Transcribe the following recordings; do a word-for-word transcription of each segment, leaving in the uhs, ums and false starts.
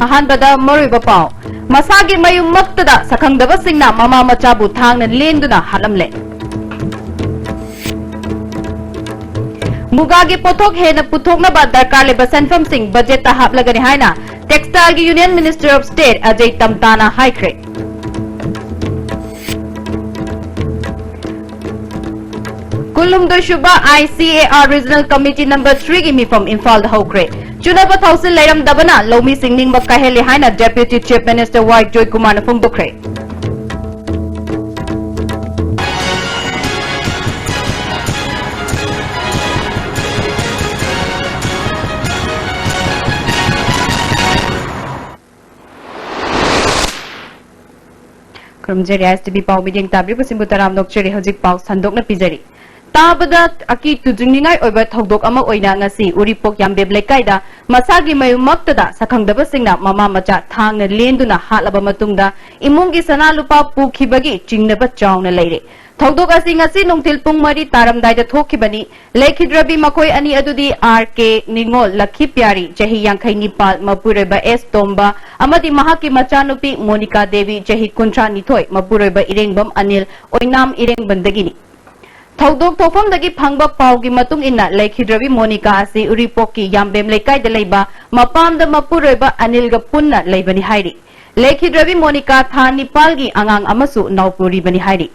ꯑꯍꯥꯟꯕꯗ ꯃꯔꯨꯑꯣꯏꯕ ꯄꯥꯎ꯫ ꯃꯁꯥꯒꯤ ꯃꯌꯨꯝꯃꯛꯇꯗ ꯁꯛꯈꯪꯗꯕꯁꯤꯡꯅ ꯃꯃꯥ ꯃꯆꯥꯕꯨ ꯊꯥꯡꯅ ꯂꯦꯟꯗꯨꯅ ꯍꯥꯠꯂꯝꯂꯦ꯫ ꯃꯨꯒꯥꯒꯤ ꯄꯣꯠꯊꯣꯛ ꯍꯦꯟꯅ ꯄꯨꯊꯣꯛꯅꯕ ꯗꯔꯀꯥꯔ ꯂꯩꯕ ꯁꯦꯟꯐꯝꯁꯤꯡ ꯕꯖꯦꯠꯇ ꯍꯥꯞꯂꯒꯅꯤ ꯍꯥꯏꯅ Textileꯒꯤ Union Minister of State Ajay ꯇꯝꯇꯥꯅ ꯍꯥꯏꯈ꯭ꯔꯦ꯫ ꯀꯨꯟꯍꯨꯝꯗꯣꯏ ꯁꯨꯕ I C A R Regional Committee number threeꯒꯤ ꯃꯤꯐꯝ ꯏꯝꯐꯥꯜꯗ ꯍꯧꯈ꯭ꯔꯦ꯫ ꯆꯨꯅꯕ ꯊꯧꯁꯤꯜ ꯂꯩꯔꯝꯗꯕꯅ ꯂꯧꯃꯤꯁꯤꯡ ꯅꯤꯡꯕ ꯀꯥꯏꯍꯜꯂꯦ ꯍꯥꯏꯅ Deputy Chief Minister ꯋꯥꯏ ꯖꯣꯏꯀꯨꯃꯥꯔꯅ ꯐꯣꯡꯗꯣꯛꯈ꯭ꯔꯦ꯫ ꯈꯨꯔꯨꯝꯖꯔꯤ, S T V ꯄꯥꯎ ꯃꯤꯠꯌꯦꯡ ꯇꯥꯕꯤꯔꯤꯕꯁꯤꯡꯕꯨ ꯇꯔꯥꯝꯅ ꯑꯣꯛꯆꯔꯤ꯫ ꯍꯧꯖꯤꯛ ꯄꯥꯎ ꯁꯟꯗꯣꯛꯅ ꯄꯤꯖꯔꯤ꯫ ꯇꯥꯕꯗ ꯑꯀꯤ ꯇꯨꯖꯨꯡꯅꯤꯡꯉꯥꯏ ꯑꯣꯏꯕ ꯊꯧꯗꯣꯛ ꯑꯃ ꯑꯣꯏꯅ ꯉꯁꯤ ꯎꯔꯤꯄꯣꯛ ꯌꯥꯝꯕꯦꯝ ꯂꯩꯀꯥꯏꯗ ꯃꯁꯥꯒꯤ ꯃꯌꯨꯝꯃꯛꯇꯗ ꯁꯛꯈꯪꯗꯕꯁꯤꯡꯅ ꯃꯃꯥ ꯃꯆꯥ ꯊꯥꯡꯅ ꯂꯦꯟꯗꯨꯅ ꯍꯥꯠꯂꯕ ꯃꯇꯨꯡꯗ ꯏꯃꯨꯡꯒꯤ ꯁꯅꯥ ꯂꯨꯄꯥ ꯄꯨꯈꯤꯕꯒꯤ ꯆꯤꯡꯅꯕ ꯆꯥꯎꯅ ꯂꯩꯔꯦ꯫ ꯊꯧꯗꯣꯛ ꯑꯁꯤ ꯉꯁꯤ ꯅꯨꯡꯊꯤꯜ ꯄꯨꯡ ꯃꯔꯤ ꯇꯥꯔꯝꯗꯥꯏꯗ ꯊꯣꯛꯈꯤꯕꯅꯤ꯫ ꯂꯩꯈꯤꯗ꯭ꯔꯕꯤ ꯃꯈꯣꯏ ꯑꯅꯤ ꯑꯗꯨꯗꯤ R K ꯅꯤꯉꯣꯜ ꯂꯛꯈꯤ ꯄ꯭ꯌꯥꯔꯤ, ꯆꯍꯤ ꯌꯥꯡꯈꯩ ꯅꯤꯄꯥꯜ, ꯃꯄꯨꯔꯣꯏꯕ S ꯇꯣꯝꯕ, ꯑꯃꯗꯤ ꯃꯍꯥꯛꯀꯤ ꯃꯆꯥꯅꯨꯄꯤ ꯃꯣꯅꯤꯀꯥ ꯗꯦꯕꯤ, ꯆꯍꯤ ꯀꯨꯟꯊ꯭ꯔꯥ ꯅꯤꯊꯣꯏ, ꯃꯄꯨꯔꯣꯏꯕ ꯏꯔꯦꯡꯕꯝ ꯑꯅꯤꯜ, ꯑꯣꯏꯅꯥꯝ ꯏꯔꯦꯡꯕꯝꯗꯒꯤꯅꯤ꯫ ꯊꯧꯗꯣꯛ ꯊꯣꯛꯐꯝꯗꯒꯤ ꯐꯪꯕ ꯄꯥꯎꯒꯤ ꯃꯇꯨꯡ ꯏꯟꯅ, ꯂꯩꯈꯤꯗ꯭ꯔꯕꯤ ꯃꯣꯅꯤꯀꯥ ꯑꯁꯤ ꯎꯔꯤꯄꯣꯛꯀꯤ ꯌꯥꯝꯕꯦꯝ ꯂꯩꯀꯥꯏꯗ ꯂꯩꯕ ꯃꯄꯥꯝꯗ ꯃꯄꯨꯔꯣꯏꯕ ꯑꯅꯤꯜꯒ ꯄꯨꯟꯅ ꯂꯩꯕꯅꯤ ꯍꯥꯏꯔꯤ꯫ ꯂꯩꯈꯤꯗ꯭ꯔꯕꯤ ꯃꯣꯅꯤꯀꯥ ꯊꯥ ꯅꯤꯄꯥꯜꯒꯤ ꯑꯉꯥꯡ ꯑꯃꯁꯨ ꯅꯥꯎꯄꯨꯔꯤꯕꯅꯤ ꯍꯥꯏꯔꯤ꯫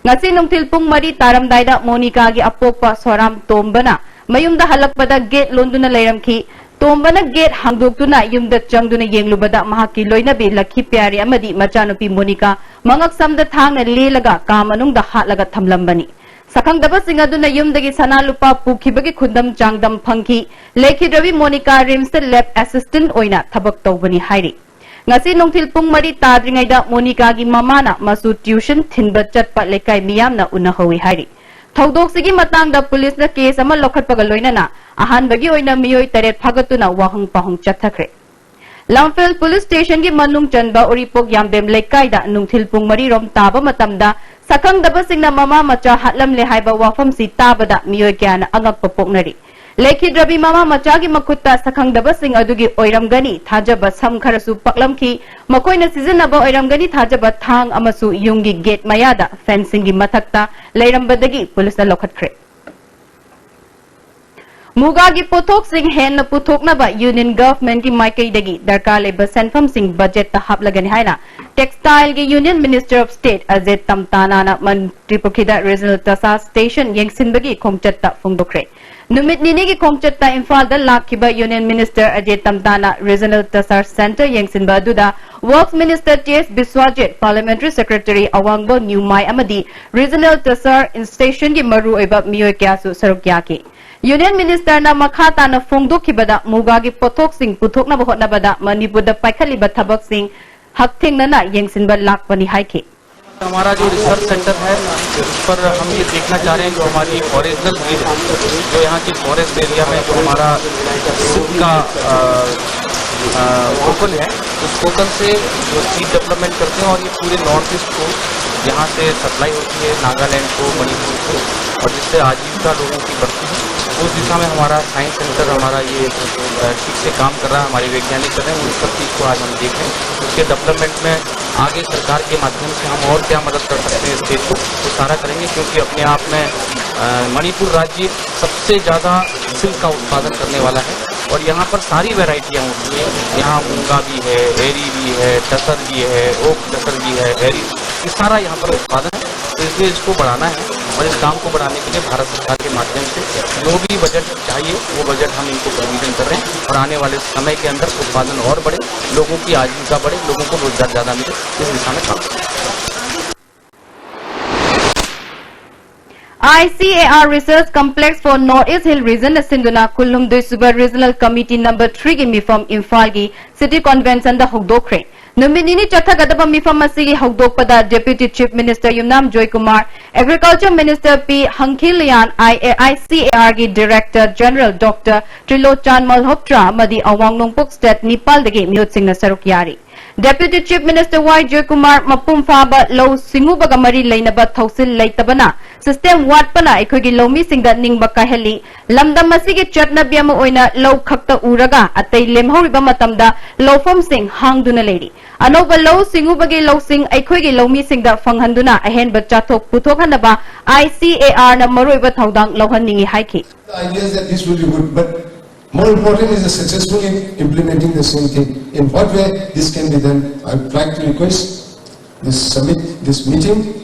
ꯉꯁꯤ ꯅꯨꯡꯊꯤꯜ ꯄꯨꯡ ꯃꯔꯤ ꯇꯥꯔꯝꯗꯥꯏꯗ ꯃꯣꯅꯤꯀꯥꯒꯤ ꯑꯄꯣꯛꯄ ꯁꯣꯔꯥꯝ ꯇꯣꯝꯕꯅ ꯃꯌꯨꯝꯗ ꯍꯜꯂꯛꯄꯗ ꯒꯦꯠ ꯂꯣꯟꯗꯨꯅ ꯂꯩꯔꯝꯈꯤ꯫ ꯇꯣꯝꯕꯅ ꯒꯦꯠ ꯍꯥꯡꯗꯣꯛꯇꯨꯅ ꯌꯨꯝꯗ ꯆꯪꯗꯨꯅ ꯌꯦꯡꯂꯨꯕꯗ ꯃꯍꯥꯛꯀꯤ ꯂꯣꯏꯅꯕꯤ ꯂꯛꯈꯤ ꯄ꯭ꯌꯥꯔꯤ ꯑꯃꯗꯤ ꯃꯆꯥꯅꯨꯄꯤ ꯃꯣꯅꯤꯀꯥ ꯃꯉꯛꯁꯝꯗ ꯊꯥꯡꯅ ꯂꯦꯜꯂꯒ ꯀꯥ ꯃꯅꯨꯡꯗ ꯍꯥꯠꯂꯒ ꯊꯝꯂꯝꯕꯅꯤ꯫ ꯁꯛꯈꯪꯗꯕꯁꯤꯡ ꯑꯗꯨꯅ ꯌꯨꯝꯗꯒꯤ ꯁꯅꯥ ꯂꯨꯄꯥ ꯄꯨꯈꯤꯕꯒꯤ ꯈꯨꯗꯝ ꯆꯥꯡꯗꯝ ꯐꯪꯈꯤ꯫ ꯂꯩꯈꯤꯗ꯭ꯔꯕꯤ ꯃꯣꯅꯤꯀꯥ ꯔꯤꯝꯁꯇ ꯂꯦꯕ ꯑꯦꯁꯤꯁꯇꯦꯟꯠ ꯑꯣꯏꯅ ꯊꯕꯛ ꯇꯧꯕꯅꯤ ꯍꯥꯏꯔꯤ꯫ ꯉꯁꯤ ꯅꯨꯡꯊꯤꯜ ꯄꯨꯡ ꯃꯔꯤ ꯇꯥꯗ꯭ꯔꯤꯉꯩꯗ ꯃꯣꯅꯤꯀꯥꯒꯤ ꯃꯃꯥꯅ ꯃꯁꯨ ꯇ꯭ꯌꯨꯁꯟ ꯊꯤꯟꯕ ꯆꯠꯄ ꯂꯩꯀꯥꯏ ꯃꯤꯌꯥꯝꯅ ꯎꯅꯍꯧꯏ ꯍꯥꯏꯔꯤ꯫ ꯊꯧꯗꯣꯛꯁꯤꯒꯤ ꯃꯇꯥꯡꯗ ꯄꯨꯂꯤꯁꯅ ꯀꯦꯁ ꯑꯃ ꯂꯧꯈꯠꯄꯒ ꯂꯣꯏꯅꯅ ꯑꯍꯥꯟꯕꯒꯤ ꯑꯣꯏꯅ ꯃꯤꯑꯣꯏ ꯇꯔꯦꯠ ꯐꯥꯒꯠꯇꯨꯅ ꯋꯥꯍꯪ ꯄꯥꯎꯍꯪ ꯆꯠꯊꯈ꯭ꯔꯦ꯫ ꯂꯝꯐꯦꯜ ꯄꯨꯂꯤꯁ ꯁ꯭ꯇꯦꯁꯟꯒꯤ ꯃꯅꯨꯡ ꯆꯟꯕ ꯎꯔꯤꯄꯣꯛ ꯌꯥꯝꯕꯦꯝ ꯂꯩꯀꯥꯏꯗ ꯅꯨꯡꯊꯤꯜ ꯄꯨꯡ ꯃꯔꯤ ꯔꯣꯝ ꯇꯥꯕ ꯃꯇꯝꯗ ꯁꯛꯈꯪꯗꯕꯁꯤꯡꯅ ꯃꯃꯥ ꯃꯆꯥ ꯍꯥꯠꯂꯝꯂꯦ ꯍꯥꯏꯕ ꯋꯥꯐꯝꯁꯤ ꯇꯥꯕꯗ ꯃꯤꯑꯣꯏ ꯀꯌꯥꯅ ꯑꯉꯛꯄ ꯄꯣꯛꯅꯔꯤ꯫ ꯂꯩꯈꯤꯗ꯭ꯔꯕꯤ ꯃꯃꯥ ꯃꯆꯥꯒꯤ ꯃꯈꯨꯠꯇ ꯁꯛꯈꯪꯗꯕꯁꯤꯡ ꯑꯗꯨꯒꯤ ꯑꯣꯏꯔꯝꯒꯅꯤ ꯊꯥꯖꯕ ꯁꯝ ꯈꯔꯁꯨ ꯄꯛꯂꯝꯈꯤ꯫ ꯃꯈꯣꯏꯅ ꯁꯤꯖꯤꯟꯅꯕ ꯑꯣꯏꯔꯝꯒꯅꯤ ꯊꯥꯖꯕ ꯊꯥꯡ ꯑꯃꯁꯨ ꯌꯨꯝꯒꯤ ꯒꯦꯠ ꯃꯌꯥꯗ ꯐꯦꯟꯁꯤꯡꯒꯤ ꯃꯊꯛꯇ ꯂꯩꯔꯝꯕꯗꯒꯤ ꯄꯨꯂꯤꯁꯅ ꯂꯧꯈꯠꯈ꯭ꯔꯦ꯫ ꯃꯨꯒꯥꯒꯤ ꯄꯣꯠꯊꯣꯛꯁꯤꯡ ꯍꯦꯟꯅ ꯄꯨꯊꯣꯛꯅꯕ ꯌꯨꯅꯤꯌꯟ ꯒꯚꯔꯟꯃꯦꯟꯠꯀꯤ ꯃꯥꯏꯀꯩꯗꯒꯤ ꯗꯔꯀꯥꯔ ꯂꯩꯕ ꯁꯦꯟꯐꯝꯁꯤꯡ ꯕꯖꯦꯠꯇ ꯍꯥꯞꯂꯒꯅꯤ ꯍꯥꯏꯅ ꯇꯦꯛꯁꯇꯥꯏꯜꯒꯤ ꯌꯨꯅꯤꯌꯟ ꯃꯤꯅꯤꯁꯇꯔ ꯑꯣꯐ ꯁ꯭ꯇꯦꯠ ꯑꯖꯦꯠ ꯇꯝꯇꯥꯅꯥꯅ ꯃꯟꯇ꯭ꯔꯤ ꯄꯨꯈ꯭ꯔꯤꯗ ꯔꯤꯖꯅꯦꯜ ꯇꯁꯥꯔ ꯁ꯭ꯇꯦꯁꯟ ꯌꯦꯡꯁꯤꯟꯕꯒꯤ ꯈꯣꯡꯆꯠꯇ ꯐꯣꯡꯗꯣꯛꯈ꯭ꯔꯦ꯫ ꯅꯨꯃꯤꯠ ꯅꯤꯅꯤꯒꯤ ꯈꯣꯡꯆꯠꯇ ꯏꯝꯐꯥꯜꯗ ꯂꯥꯛꯈꯤꯕ ꯌꯨꯅꯤꯌꯟ ꯃꯤꯅꯤꯁꯇꯔ ꯑꯖꯦꯠ ꯇꯝꯇꯥꯅ ꯔꯤꯖꯅꯦꯜ ꯇꯁꯥꯔ ꯁꯦꯟꯇꯔ ꯌꯦꯡꯁꯤꯟꯕ ꯑꯗꯨꯗ ꯋꯔꯛꯁ ꯃꯤꯅꯤꯁꯇꯔ ꯇꯤ ꯑꯦꯁ ꯕꯤꯁ꯭ꯋꯥꯖꯤꯠ, ꯄꯥꯔꯂꯤꯌꯥꯃꯦꯟꯇꯔꯤ ꯁꯦꯀ꯭ꯔꯦꯇꯔꯤ ꯑꯋꯥꯡꯕ ꯅ꯭ꯌꯨꯃꯥꯏ ꯑꯃꯗꯤ ꯔꯤꯖꯅꯦꯜ ꯇꯁꯥꯔ ꯁ꯭ꯇꯦꯁꯟꯒꯤ ꯃꯔꯨꯑꯣꯏꯕ ꯃꯤꯑꯣꯏ ꯀꯌꯥꯁꯨ ꯁꯔꯨꯛ ꯌꯥꯈꯤ꯫ ꯌꯨꯅꯤꯌꯟ ꯃꯤꯅꯤꯁꯇꯔꯅ ꯃꯈꯥ ꯇꯥꯅ ꯐꯣꯡꯗꯣꯛꯈꯤꯕꯗ ꯃꯨꯒꯥꯒꯤ ꯄꯣꯠꯊꯣꯛꯁꯤꯡ ꯄꯨꯊꯣꯛꯅꯕ ꯍꯣꯠꯅꯕꯗ ꯃꯅꯤꯄꯨꯔꯗ ꯄꯥꯏꯈꯠꯂꯤꯕ ꯊꯕꯛꯁꯤꯡ ꯍꯛꯊꯦꯡꯅꯅ ꯌꯦꯡꯁꯤꯟꯕ ꯂꯥꯛꯄꯅꯤ ꯍꯥꯏꯈꯤ꯫ हमारा जो रिसर्च सेंटर है, उस पर हम ये देखना चाह रहे हैं जो हमारी ओरिजिनल ब्रीड है, जो यहाँ की फॉरेस्ट एरिया में जो हमारा सिल्क का कोकन है, उस कोकन से जो सीड डेवलपमेंट करते हैं और ये पूरे नॉर्थ ईस्ट को यहाँ से सप्लाई होती है, नागालैंड को, मणिपुर को, और जिससे आजीविका लोगों की बढ़ती है। उस दिशा में हमारा साइंस सेंटर हमारा ये ठीक से काम कर रहा है, हमारे वैज्ञानिक कर रहे हैं, उन सब चीज़ को आज हम देख रहे हैं। उसके डेवलपमेंट में आगे सरकार के माध्यम से हम और क्या मदद कर सकते हैं स्टेट को, वो सारा करेंगे, क्योंकि अपने आप में मणिपुर राज्य सबसे ज़्यादा सिल्क का उत्पादन करने वाला है और यहाँ पर सारी वैरायटियाँ होती हैं। यहाँ मूंगा भी है, एरी भी है, टसर भी है, ओक टसर भी है, एरी, ये सारा यहाँ पर उत्पादन है। तो इसलिए इसको बढ़ाना है और इस काम को बढ़ाने के लिए भारत सरकार के माध्यम से जो भी बजट चाहिए, वो बजट हम इनको प्रोविजन कर रहे हैं और आने वाले समय के अंदर उत्पादन और बढ़े, लोगों की आजीविका बढ़े, लोगों को रोजगार ज़्यादा मिले, इस दिशा में काम करें। I C A R Research Complex for North East Hill Region ꯅ ꯁꯤꯟꯗꯨꯅ ꯀꯨꯟꯍꯨꯝꯗꯣꯏ ꯁꯨꯕ Regional Committee Number three ꯒꯤ ꯃꯤꯐꯝ ꯏꯝꯐꯥꯜꯒꯤ City Convention ꯗ ꯍꯧꯗꯣꯛꯈ꯭ꯔꯦ꯫ ꯅꯨꯃꯤꯠ ꯅꯤꯅꯤ ꯆꯠꯊꯒꯗꯕ ꯃꯤꯐꯝ ꯑꯁꯤꯒꯤ ꯍꯧꯗꯣꯛꯄꯗ Deputy Chief Minister Yumnam Joykumar, Agriculture Minister P ꯍꯪꯈꯤꯂꯤꯌꯥꯟ, I C A R ꯒꯤ Director General Doctor ꯇ꯭ꯔꯤꯂꯣꯆꯥꯟ ꯃꯜꯍꯣꯇ꯭ꯔꯥ ꯑꯃꯗꯤ ꯑꯋꯥꯡ ꯅꯣꯡꯄꯣꯛ ꯁ꯭ꯇꯦꯠ ꯅꯤꯄꯥꯜꯗꯒꯤ ꯃꯤꯍꯨꯠꯁꯤꯡꯅ ꯁꯔꯨꯛ ꯌꯥꯔꯤ꯫ Deputy Chief Minister Y Jayakumar, ꯃꯄꯨꯡ ꯐꯥꯕ ꯂꯧ ꯁꯤꯡꯎꯕꯒ ꯃꯔꯤ ꯂꯩꯅꯕ ꯊꯧꯁꯤꯜ ꯂꯩꯇꯕꯅ, system ꯋꯥꯠꯄꯅ ꯑꯩꯈꯣꯏꯒꯤ ꯂꯧꯃꯤꯁꯤꯡꯗ ꯅꯤꯡꯕ ꯀꯥꯏꯍꯜꯂꯤ꯫ ꯂꯝꯗꯝ ꯑꯁꯤꯒꯤ ꯆꯠꯅꯕꯤ ꯑꯃ ꯑꯣꯏꯅ ꯂꯧ ꯈꯛꯇ ꯎꯔꯒ ꯑꯇꯩ ꯂꯦꯝꯍꯧꯔꯤꯕ ꯃꯇꯝꯗ ꯂꯧꯐꯝꯁꯤꯡ ꯍꯥꯡꯗꯨꯅ ꯂꯩꯔꯤ꯫ ꯑꯅꯧꯕ ꯂꯧ ꯁꯤꯡꯎꯕꯒꯤ ꯂꯧꯁꯤꯡ ꯑꯩꯈꯣꯏꯒꯤ ꯂꯧꯃꯤꯁꯤꯡꯗ ꯐꯪꯍꯟꯗꯨꯅ ꯑꯍꯦꯟꯕ ꯆꯥꯊꯣꯛ ꯄꯨꯊꯣꯛꯍꯟꯅꯕ I C A R ꯅ ꯃꯔꯨꯑꯣꯏꯕ ꯊꯧꯗꯥꯡ ꯂꯧꯍꯟꯅꯤꯡꯏ ꯍꯥꯏꯈꯤ꯫ Ideas that this will be good, but more important is the successfully implementing the same thing. In what way this can be done, I would like to request this summit, this meeting,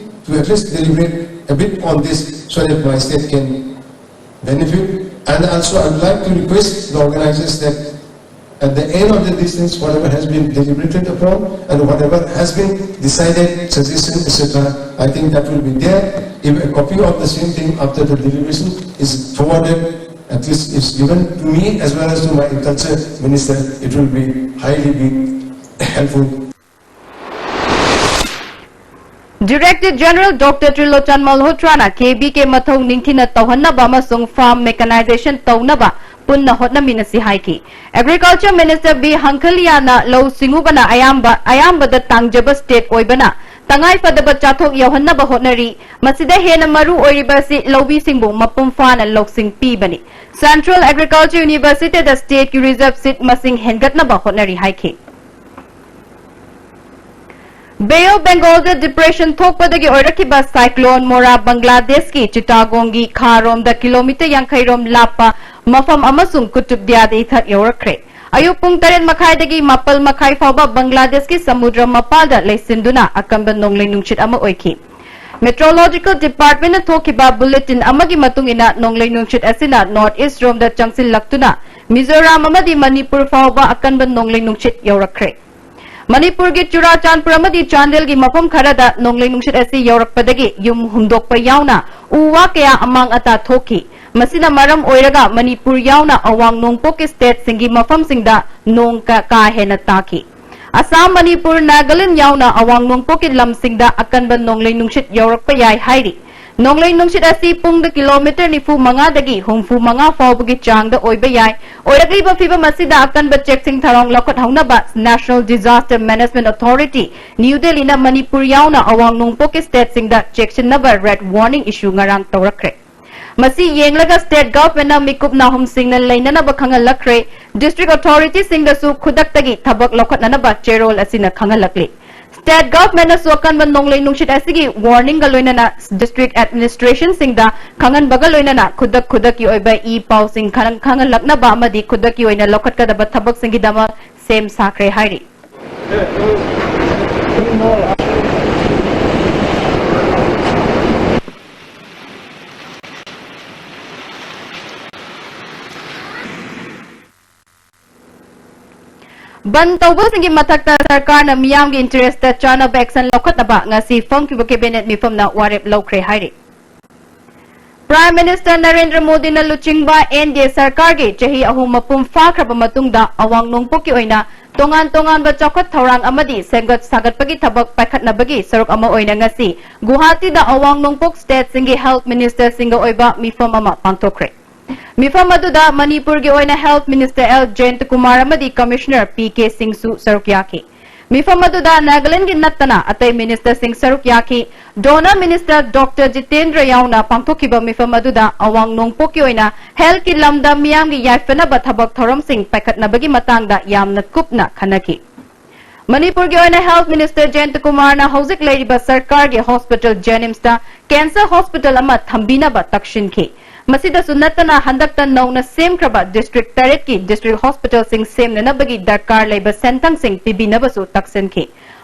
to at least deliberate a bit on this so that my state can benefit. And also, I would like to request the organizers that at the end of the distance, whatever has been deliberated upon and whatever has been decided, suggestion, et cetera, I think that will be there. If a copy of the same thing after the deliberation is forwarded, at least it's given to me as well as to my culture minister, it will be highly be helpful. Director General Doctor Trilochan Malhotrana K B K ꯃꯊꯧ ꯅꯤꯡꯊꯤꯅ ꯇꯧꯍꯟꯅꯕ ꯑꯃꯁꯨꯡ farm mechanization ꯇꯧꯅꯕ ꯄꯨꯟꯅ ꯍꯣꯠꯅꯃꯤꯟꯅꯁꯤ ꯍꯥꯏꯈꯤ꯫ Agriculture Minister B ꯍꯪꯈꯂꯤꯌꯥꯅ ꯂꯧ ꯁꯤꯡꯎꯕꯅ ꯑꯌꯥꯝꯕ, ꯑꯌꯥꯝꯕꯗ ꯇꯥꯡꯖꯕ state ꯑꯣꯏꯕꯅ ꯇꯉꯥꯏ ꯐꯗꯕ ꯆꯥꯊꯣꯛ ꯌꯧꯍꯟꯅꯕ ꯍꯣꯠꯅꯔꯤ꯫ ꯃꯁꯤꯗ ꯍꯦꯟꯅ ꯃꯔꯨ ꯑꯣꯏꯔꯤꯕ ꯑꯁꯤ ꯂꯧꯃꯤꯁꯤꯡꯕꯨ ꯃꯄꯨꯡ ꯐꯥꯅ ꯂꯧꯁꯤꯡ ꯄꯤꯕꯅꯤ꯫ Central Agriculture University ꯗ state ꯀꯤ reserve seat ꯃꯁꯤꯡ ꯍꯦꯟꯒꯠꯅꯕ ꯍꯣꯠꯅꯔꯤ ꯍꯥꯏꯈꯤ꯫ Bay of Bengal the depression ꯊꯣꯛꯄꯗꯒꯤ ꯑꯣꯏꯔꯛꯈꯤꯕ cyclone ꯃꯣꯔꯥ ꯕꯪꯒ꯭ꯂꯥꯗꯦꯁꯀꯤ ꯆꯤꯇꯥꯒꯣꯡꯒꯤ ꯈꯥꯔꯣꯝꯗ kilometre ꯌꯥꯡꯈꯩ ꯔꯣꯝ ꯂꯥꯞꯄ ꯃꯐꯝ ꯑꯃꯁꯨꯡ ꯀꯨꯇꯨꯕ ꯗꯤꯌꯥꯗ ꯏꯊꯠ ꯌꯧꯔꯛꯈ꯭ꯔꯦ꯫ ꯑꯌꯨꯛ ꯄꯨꯡ ꯇꯔꯦꯠ ꯃꯈꯥꯏꯗꯒꯤ ꯃꯥꯄꯜ ꯃꯈꯥꯏ ꯐꯥꯎꯕ ꯕꯪꯒ꯭ꯂꯥꯗꯦꯁꯀꯤ ꯁꯃꯨꯗ꯭ꯔ ꯃꯄꯥꯜꯗ ꯂꯩꯁꯤꯟꯗꯨꯅ ꯑꯀꯟꯕ ꯅꯣꯡꯂꯩ ꯅꯨꯡꯁꯤꯠ ꯑꯃ ꯑꯣꯏꯈꯤ꯫ Meteorological Department ꯅ ꯊꯣꯛꯈꯤꯕ bulletin ꯑꯃꯒꯤ ꯃꯇꯨꯡ ꯏꯟꯅ ꯅꯣꯡꯂꯩ ꯅꯨꯡꯁꯤꯠ ꯑꯁꯤꯅ north east ꯔꯣꯝꯗ ꯆꯪꯁꯤꯜꯂꯛꯇꯨꯅ ꯃꯤꯖꯣꯔꯥꯝ ꯑꯃꯗꯤ ꯃꯅꯤꯄꯨꯔ ꯐꯥꯎꯕ ꯑꯀꯟꯕ ꯅꯣꯡꯂꯩ ꯅꯨꯡꯁꯤꯠ ꯌꯧꯔꯛꯈ꯭ꯔꯦ꯫ ꯃꯅꯤꯄꯨꯔꯒꯤ ꯆꯨꯔꯥꯆꯥꯟꯄꯨꯔ ꯑꯃꯗꯤ ꯆꯥꯟꯗꯦꯜꯒꯤ ꯃꯐꯝ ꯈꯔꯗ ꯅꯣꯡꯂꯩ ꯅꯨꯡꯁꯤꯠ ꯑꯁꯤ ꯌꯧꯔꯛꯄꯗꯒꯤ ꯌꯨꯝ ꯍꯨꯝꯗꯣꯛꯄ ꯌꯥꯎꯅ ꯎ ꯋꯥ ꯀꯌꯥ ꯑꯃꯥꯡ ꯑꯇꯥ ꯊꯣꯛꯈꯤ꯫ ꯃꯁꯤꯅ ꯃꯔꯝ ꯑꯣꯏꯔꯒ ꯃꯅꯤꯄꯨꯔ ꯌꯥꯎꯅ ꯑꯋꯥꯡ ꯅꯣꯡꯄꯣꯛꯀꯤ state ꯁꯤꯡꯒꯤ ꯃꯐꯝꯁꯤꯡꯗ ꯅꯣꯡ ꯀ-, ꯀꯥ ꯍꯦꯟꯅ ꯇꯥꯈꯤ꯫ ꯑꯁꯥꯝ, ꯃꯅꯤꯄꯨꯔ, ꯅꯥꯒꯥꯂꯦꯟ ꯌꯥꯎꯅ ꯑꯋꯥꯡ ꯅꯣꯡꯄꯣꯛꯀꯤ ꯂꯝꯁꯤꯡꯗ ꯑꯀꯟꯕ ꯅꯣꯡꯂꯩ ꯅꯨꯡꯁꯤꯠ ꯌꯧꯔꯛꯄ ꯌꯥꯏ ꯍꯥꯏꯔꯤ꯫ ꯅꯣꯡꯂꯩ ꯅꯨꯡꯁꯤꯠ ꯑꯁꯤ ꯄꯨꯡꯗ ꯀꯤꯂꯣꯃꯤꯇꯔ ꯅꯤꯐꯨ ꯃꯉꯥꯗꯒꯤ ꯍꯨꯝꯐꯨ ꯃꯉꯥ ꯐꯥꯎꯕꯒꯤ ꯆꯥꯡꯗ ꯑꯣꯏꯕ ꯌꯥꯏ꯫ ꯑꯣꯏꯔꯛꯂꯤꯕ ꯐꯤꯕꯝ ꯑꯁꯤꯗ ꯑꯀꯟꯕ ꯆꯦꯛꯁꯤꯟ ꯊꯧꯔꯥꯡ ꯂꯧꯈꯠꯍꯧꯅꯕ National Disaster Management Authority, New Delhi ꯅ ꯃꯅꯤꯄꯨꯔ ꯌꯥꯎꯅ ꯑꯋꯥꯡ ꯅꯣꯡꯄꯣꯛꯀꯤ state ꯁꯤꯡꯗ ꯆꯦꯛꯁꯤꯟꯅꯕ red warning issue ꯉꯔꯥꯡ ꯇꯧꯔꯛꯈ꯭ꯔꯦ꯫ ꯃꯁꯤ ꯌꯦꯡꯂꯒ state government ꯅ ꯃꯤꯀꯨꯞ ꯅꯥꯍꯨꯝꯁꯤꯡꯅ ꯂꯩꯅꯅꯕ ꯈꯪꯍꯜꯂꯛꯈ꯭ꯔꯦ꯫ District authority ꯁꯤꯡꯗꯁꯨ ꯈꯨꯗꯛꯇꯒꯤ ꯊꯕꯛ ꯂꯧꯈꯠꯅꯅꯕ ꯆꯦꯔꯣꯜ ꯑꯁꯤꯅ ꯈꯪꯍꯜꯂꯛꯂꯤ꯫ State government ꯅꯁꯨ ꯑꯀꯟꯕ ꯅꯣꯡꯂꯩ ꯅꯨꯡꯁꯤꯠ ꯑꯁꯤꯒꯤ warning ꯒ ꯂꯣꯏꯅꯅ district administration ꯁꯤꯡꯗ ꯈꯪꯍꯟꯕꯒ ꯂꯣꯏꯅꯅ ꯈꯨꯗꯛ ꯈꯨꯗꯛꯀꯤ ꯑꯣꯏꯕ ꯏ ꯄꯥꯎꯁꯤꯡ ꯈꯪ-, ꯈꯪꯍꯜꯂꯛꯅꯕ ꯑꯃꯗꯤ ꯈꯨꯗꯛꯀꯤ ꯑꯣꯏꯅ ꯂꯧꯈꯠꯀꯗꯕ ꯊꯕꯛꯁꯤꯡꯒꯤꯗꯃꯛ ꯁꯦꯝ ꯁꯥꯈ꯭ꯔꯦ ꯍꯥꯏꯔꯤ꯫ ꯕꯟ ꯇꯧꯕꯁꯤꯡꯒꯤ ꯃꯊꯛꯇ ꯁꯔꯀꯥꯔꯅ ꯃꯤꯌꯥꯝꯒꯤ interest ꯇ ꯆꯥꯅꯕ action ꯂꯧꯈꯠꯅꯕ ꯉꯁꯤ ꯐꯝꯈꯤꯕ cabinet ꯃꯤꯐꯝꯅ ꯋꯥꯔꯦꯞ ꯂꯧꯈ꯭ꯔꯦ ꯍꯥꯏꯔꯤ꯫ Prime Minister ꯅꯔꯦꯟꯗ꯭ꯔ ꯃꯣꯗꯤꯅ ꯂꯨꯆꯤꯡꯕ N D A ꯁꯔꯀꯥꯔꯒꯤ ꯆꯍꯤ ꯑꯍꯨꯝ ꯃꯄꯨꯡ ꯐꯥꯈ꯭ꯔꯕ ꯃꯇꯨꯡꯗ ꯑꯋꯥꯡ ꯅꯣꯡꯄꯣꯛꯀꯤ ꯑꯣꯏꯅ ꯇꯣꯉꯥꯟ ꯇꯣꯉꯥꯟꯕ ꯆꯥꯎꯈꯠ ꯊꯧꯔꯥꯡ ꯑꯃꯗꯤ ꯁꯦꯝꯒꯠ ꯁꯥꯒꯠꯄꯒꯤ ꯊꯕꯛ ꯄꯥꯏꯈꯠꯅꯕꯒꯤ ꯁꯔꯨꯛ ꯑꯃ ꯑꯣꯏꯅ ꯉꯁꯤ ꯒꯨꯋꯥꯍꯥꯇꯤꯗ ꯑꯋꯥꯡ ꯅꯣꯡꯄꯣꯛ state ꯁꯤꯡꯒꯤ health minister ꯁꯤꯡꯒ ꯑꯣꯏꯕ ꯃꯤꯐꯝ ꯑꯃ ꯄꯥꯡꯊꯣꯛꯈ꯭ꯔꯦ꯫ ꯃꯤꯐꯝ ꯑꯗꯨꯗ ꯃꯅꯤꯄꯨꯔꯒꯤ ꯑꯣꯏꯅ health minister L ꯖꯌꯟꯇꯀꯨꯃꯥꯔ ꯑꯃꯗꯤ commissioner P K ꯁꯤꯡꯁꯨ ꯁꯔꯨꯛ ꯌꯥꯈꯤ꯫ ꯃꯤꯐꯝ ꯑꯗꯨꯗ ꯅꯥꯒꯥꯂꯦꯟꯗꯒꯤ ꯅꯠꯇꯅ ꯑꯇꯩ minister ꯁꯤꯡ ꯁꯔꯨꯛ ꯌꯥꯈꯤ꯫ DoNER minister Doctor ꯖꯤꯇꯦꯟꯗ꯭ꯔ ꯌꯥꯎꯅ ꯄꯥꯡꯊꯣꯛꯈꯤꯕ ꯃꯤꯐꯝ ꯑꯗꯨꯗ ꯑꯋꯥꯡ ꯅꯣꯡꯄꯣꯛꯀꯤ ꯑꯣꯏꯅ health ꯀꯤ ꯂꯝꯗ ꯃꯤꯌꯥꯝꯒꯤ ꯌꯥꯏꯐꯅꯕ ꯊꯕꯛ ꯊꯧꯔꯝꯁꯤꯡ ꯄꯥꯏꯈꯠꯅꯕꯒꯤ ꯃꯇꯥꯡꯗ ꯌꯥꯝꯅ ꯀꯨꯞꯅ ꯈꯟꯅꯈꯤ꯫ ꯃꯅꯤꯄꯨꯔꯒꯤ ꯑꯣꯏꯅ health minister ꯖꯌꯟꯇꯀꯨꯃꯥꯔꯅ ꯍꯧꯖꯤꯛ ꯂꯩꯔꯤꯕ ꯁꯔꯀꯥꯔꯒꯤ hospital JNIMS ꯇ cancer hospital ꯑꯃ ꯊꯝꯕꯤꯅꯕ ꯇꯛꯁꯤꯟꯈꯤ꯫ ꯃꯁꯤꯗꯁꯨ ꯅꯠꯇꯅ ꯍꯟꯗꯛꯇ ꯅꯧꯅ ꯁꯦꯝꯈ꯭ꯔꯕ district ꯇꯔꯦꯠꯀꯤ district hospital ꯁꯤꯡ ꯁꯦꯝꯅꯅꯕꯒꯤ ꯗꯔꯀꯥꯔ ꯂꯩꯕ ꯁꯦꯟꯊꯪꯁꯤꯡ ꯄꯤꯕꯤꯅꯕꯁꯨ ꯇꯛꯁꯤꯟꯈꯤ꯫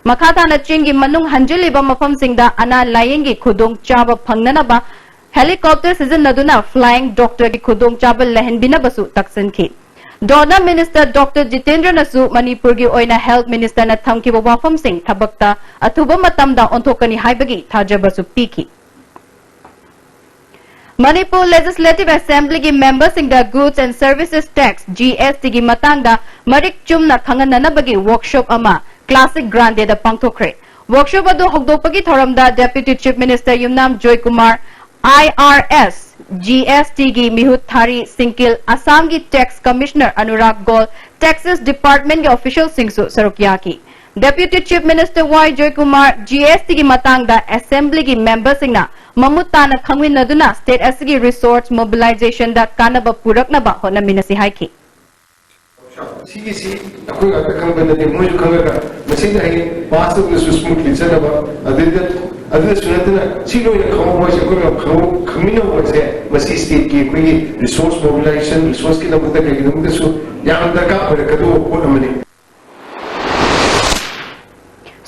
ꯃꯈꯥ ꯇꯥꯅ ꯆꯤꯡꯒꯤ ꯃꯅꯨꯡ ꯍꯟꯖꯤꯜꯂꯤꯕ ꯃꯐꯝꯁꯤꯡꯗ ꯑꯅꯥ ꯂꯥꯌꯦꯡꯒꯤ ꯈꯨꯗꯣꯡꯆꯥꯕ ꯐꯪꯅꯅꯕ helicopter ꯁꯤꯖꯤꯟꯅꯗꯨꯅ flying doctor ꯒꯤ ꯈꯨꯗꯣꯡꯆꯥꯕ ꯂꯩꯍꯟꯕꯤꯅꯕꯁꯨ ꯇꯛꯁꯤꯟꯈꯤ꯫ DoNER minister Doctor ꯖꯤꯇꯦꯟꯗ꯭ꯔꯅꯁꯨ ꯃꯅꯤꯄꯨꯔꯒꯤ ꯑꯣꯏꯅ health minister ꯅ ꯊꯝꯈꯤꯕ ꯋꯥꯐꯝꯁꯤꯡ ꯊꯕꯛꯇ ꯑꯊꯨꯕ ꯃꯇꯝꯗ ꯑꯣꯟꯊꯣꯛꯀꯅꯤ ꯍꯥꯏꯕꯒꯤ ꯊꯥꯖꯕꯁꯨ ꯄꯤꯈꯤ꯫ ꯃꯅꯤꯄꯨꯔ Legislative Assembly ꯒꯤ member ꯁꯤꯡꯗ Goods and Services Tax, G S T ꯒꯤ ꯃꯇꯥꯡꯗ ꯃꯔꯤꯛ ꯆꯨꯝꯅ ꯈꯪꯍꯟꯅꯅꯕꯒꯤ workshop ꯑꯃ Classic Grande ꯗ ꯄꯥꯡꯊꯣꯛꯈ꯭ꯔꯦ꯫ Workshop ꯑꯗꯨ ꯍꯧꯗꯣꯛꯄꯒꯤ ꯊꯧꯔꯝꯗ Deputy Chief Minister ꯌꯨꯝꯅꯥꯝ ꯖꯣꯏꯀꯨꯃꯥꯔ, IRS, GST ꯒꯤ ꯃꯤꯍꯨꯠ ꯊꯥꯔꯤ ꯁꯤꯡꯀꯤꯜ, ꯑꯁꯥꯝꯒꯤ Tax Commissioner Anurag Goel, Taxes Department ꯀꯤ official ꯁꯤꯡꯁꯨ ꯁꯔꯨꯛ ꯌꯥꯈꯤ꯫ Deputy Chief Minister Y Joykumar GST ꯒꯤ ꯃꯇꯥꯡꯗ Assembly ꯒꯤ member ꯁꯤꯡꯅ ꯃꯃꯨꯠ ꯇꯥꯅ ꯈꯪꯃꯤꯟꯅꯗꯨꯅ state ꯑꯁꯤꯒꯤ resource mobilization ꯗ ꯀꯥꯟꯅꯕ ꯄꯨꯔꯛꯅꯕ ꯍꯣꯠꯅꯃꯤꯟꯅꯁꯤ ꯍꯥꯏꯈꯤ꯫ ꯁꯤꯒꯤꯁꯤ ꯑꯩꯈꯣꯏ ꯉꯥꯛꯇ ꯈꯪꯕ ꯅꯠꯇꯦ, ꯃꯣꯏꯁꯨ ꯈꯪꯉꯒ ꯃꯁꯤꯅ ꯍꯌꯦꯡ pass ꯇꯧꯕꯗꯁꯨ smoothly ꯆꯠꯅꯕ, ꯑꯗꯨꯗ ꯑꯗꯨꯗꯁꯨ ꯅꯠꯇꯅ ꯁꯤ ꯂꯣꯏꯅ ꯈꯪꯍꯧꯕ ꯍꯥꯏꯁꯦ, ꯑꯩꯈꯣꯏ ꯃꯌꯥꯝ ꯈꯪꯍꯧ- ꯈꯪꯃꯤꯟꯅꯍꯧꯕ ꯍꯥꯏꯁꯦ, ꯃꯁꯤ state ꯀꯤ ꯑꯩꯈꯣꯏꯒꯤ resource mobilization, resource ꯀꯤꯗꯃꯛꯇ ꯀꯩꯒꯤꯗꯃꯛꯇꯁꯨ ꯌꯥꯝꯅ ꯗꯔꯀꯥꯔ ꯑꯣꯏꯔꯛꯀꯗꯧꯕ ꯄꯣꯠ ꯑꯃꯅꯤ꯫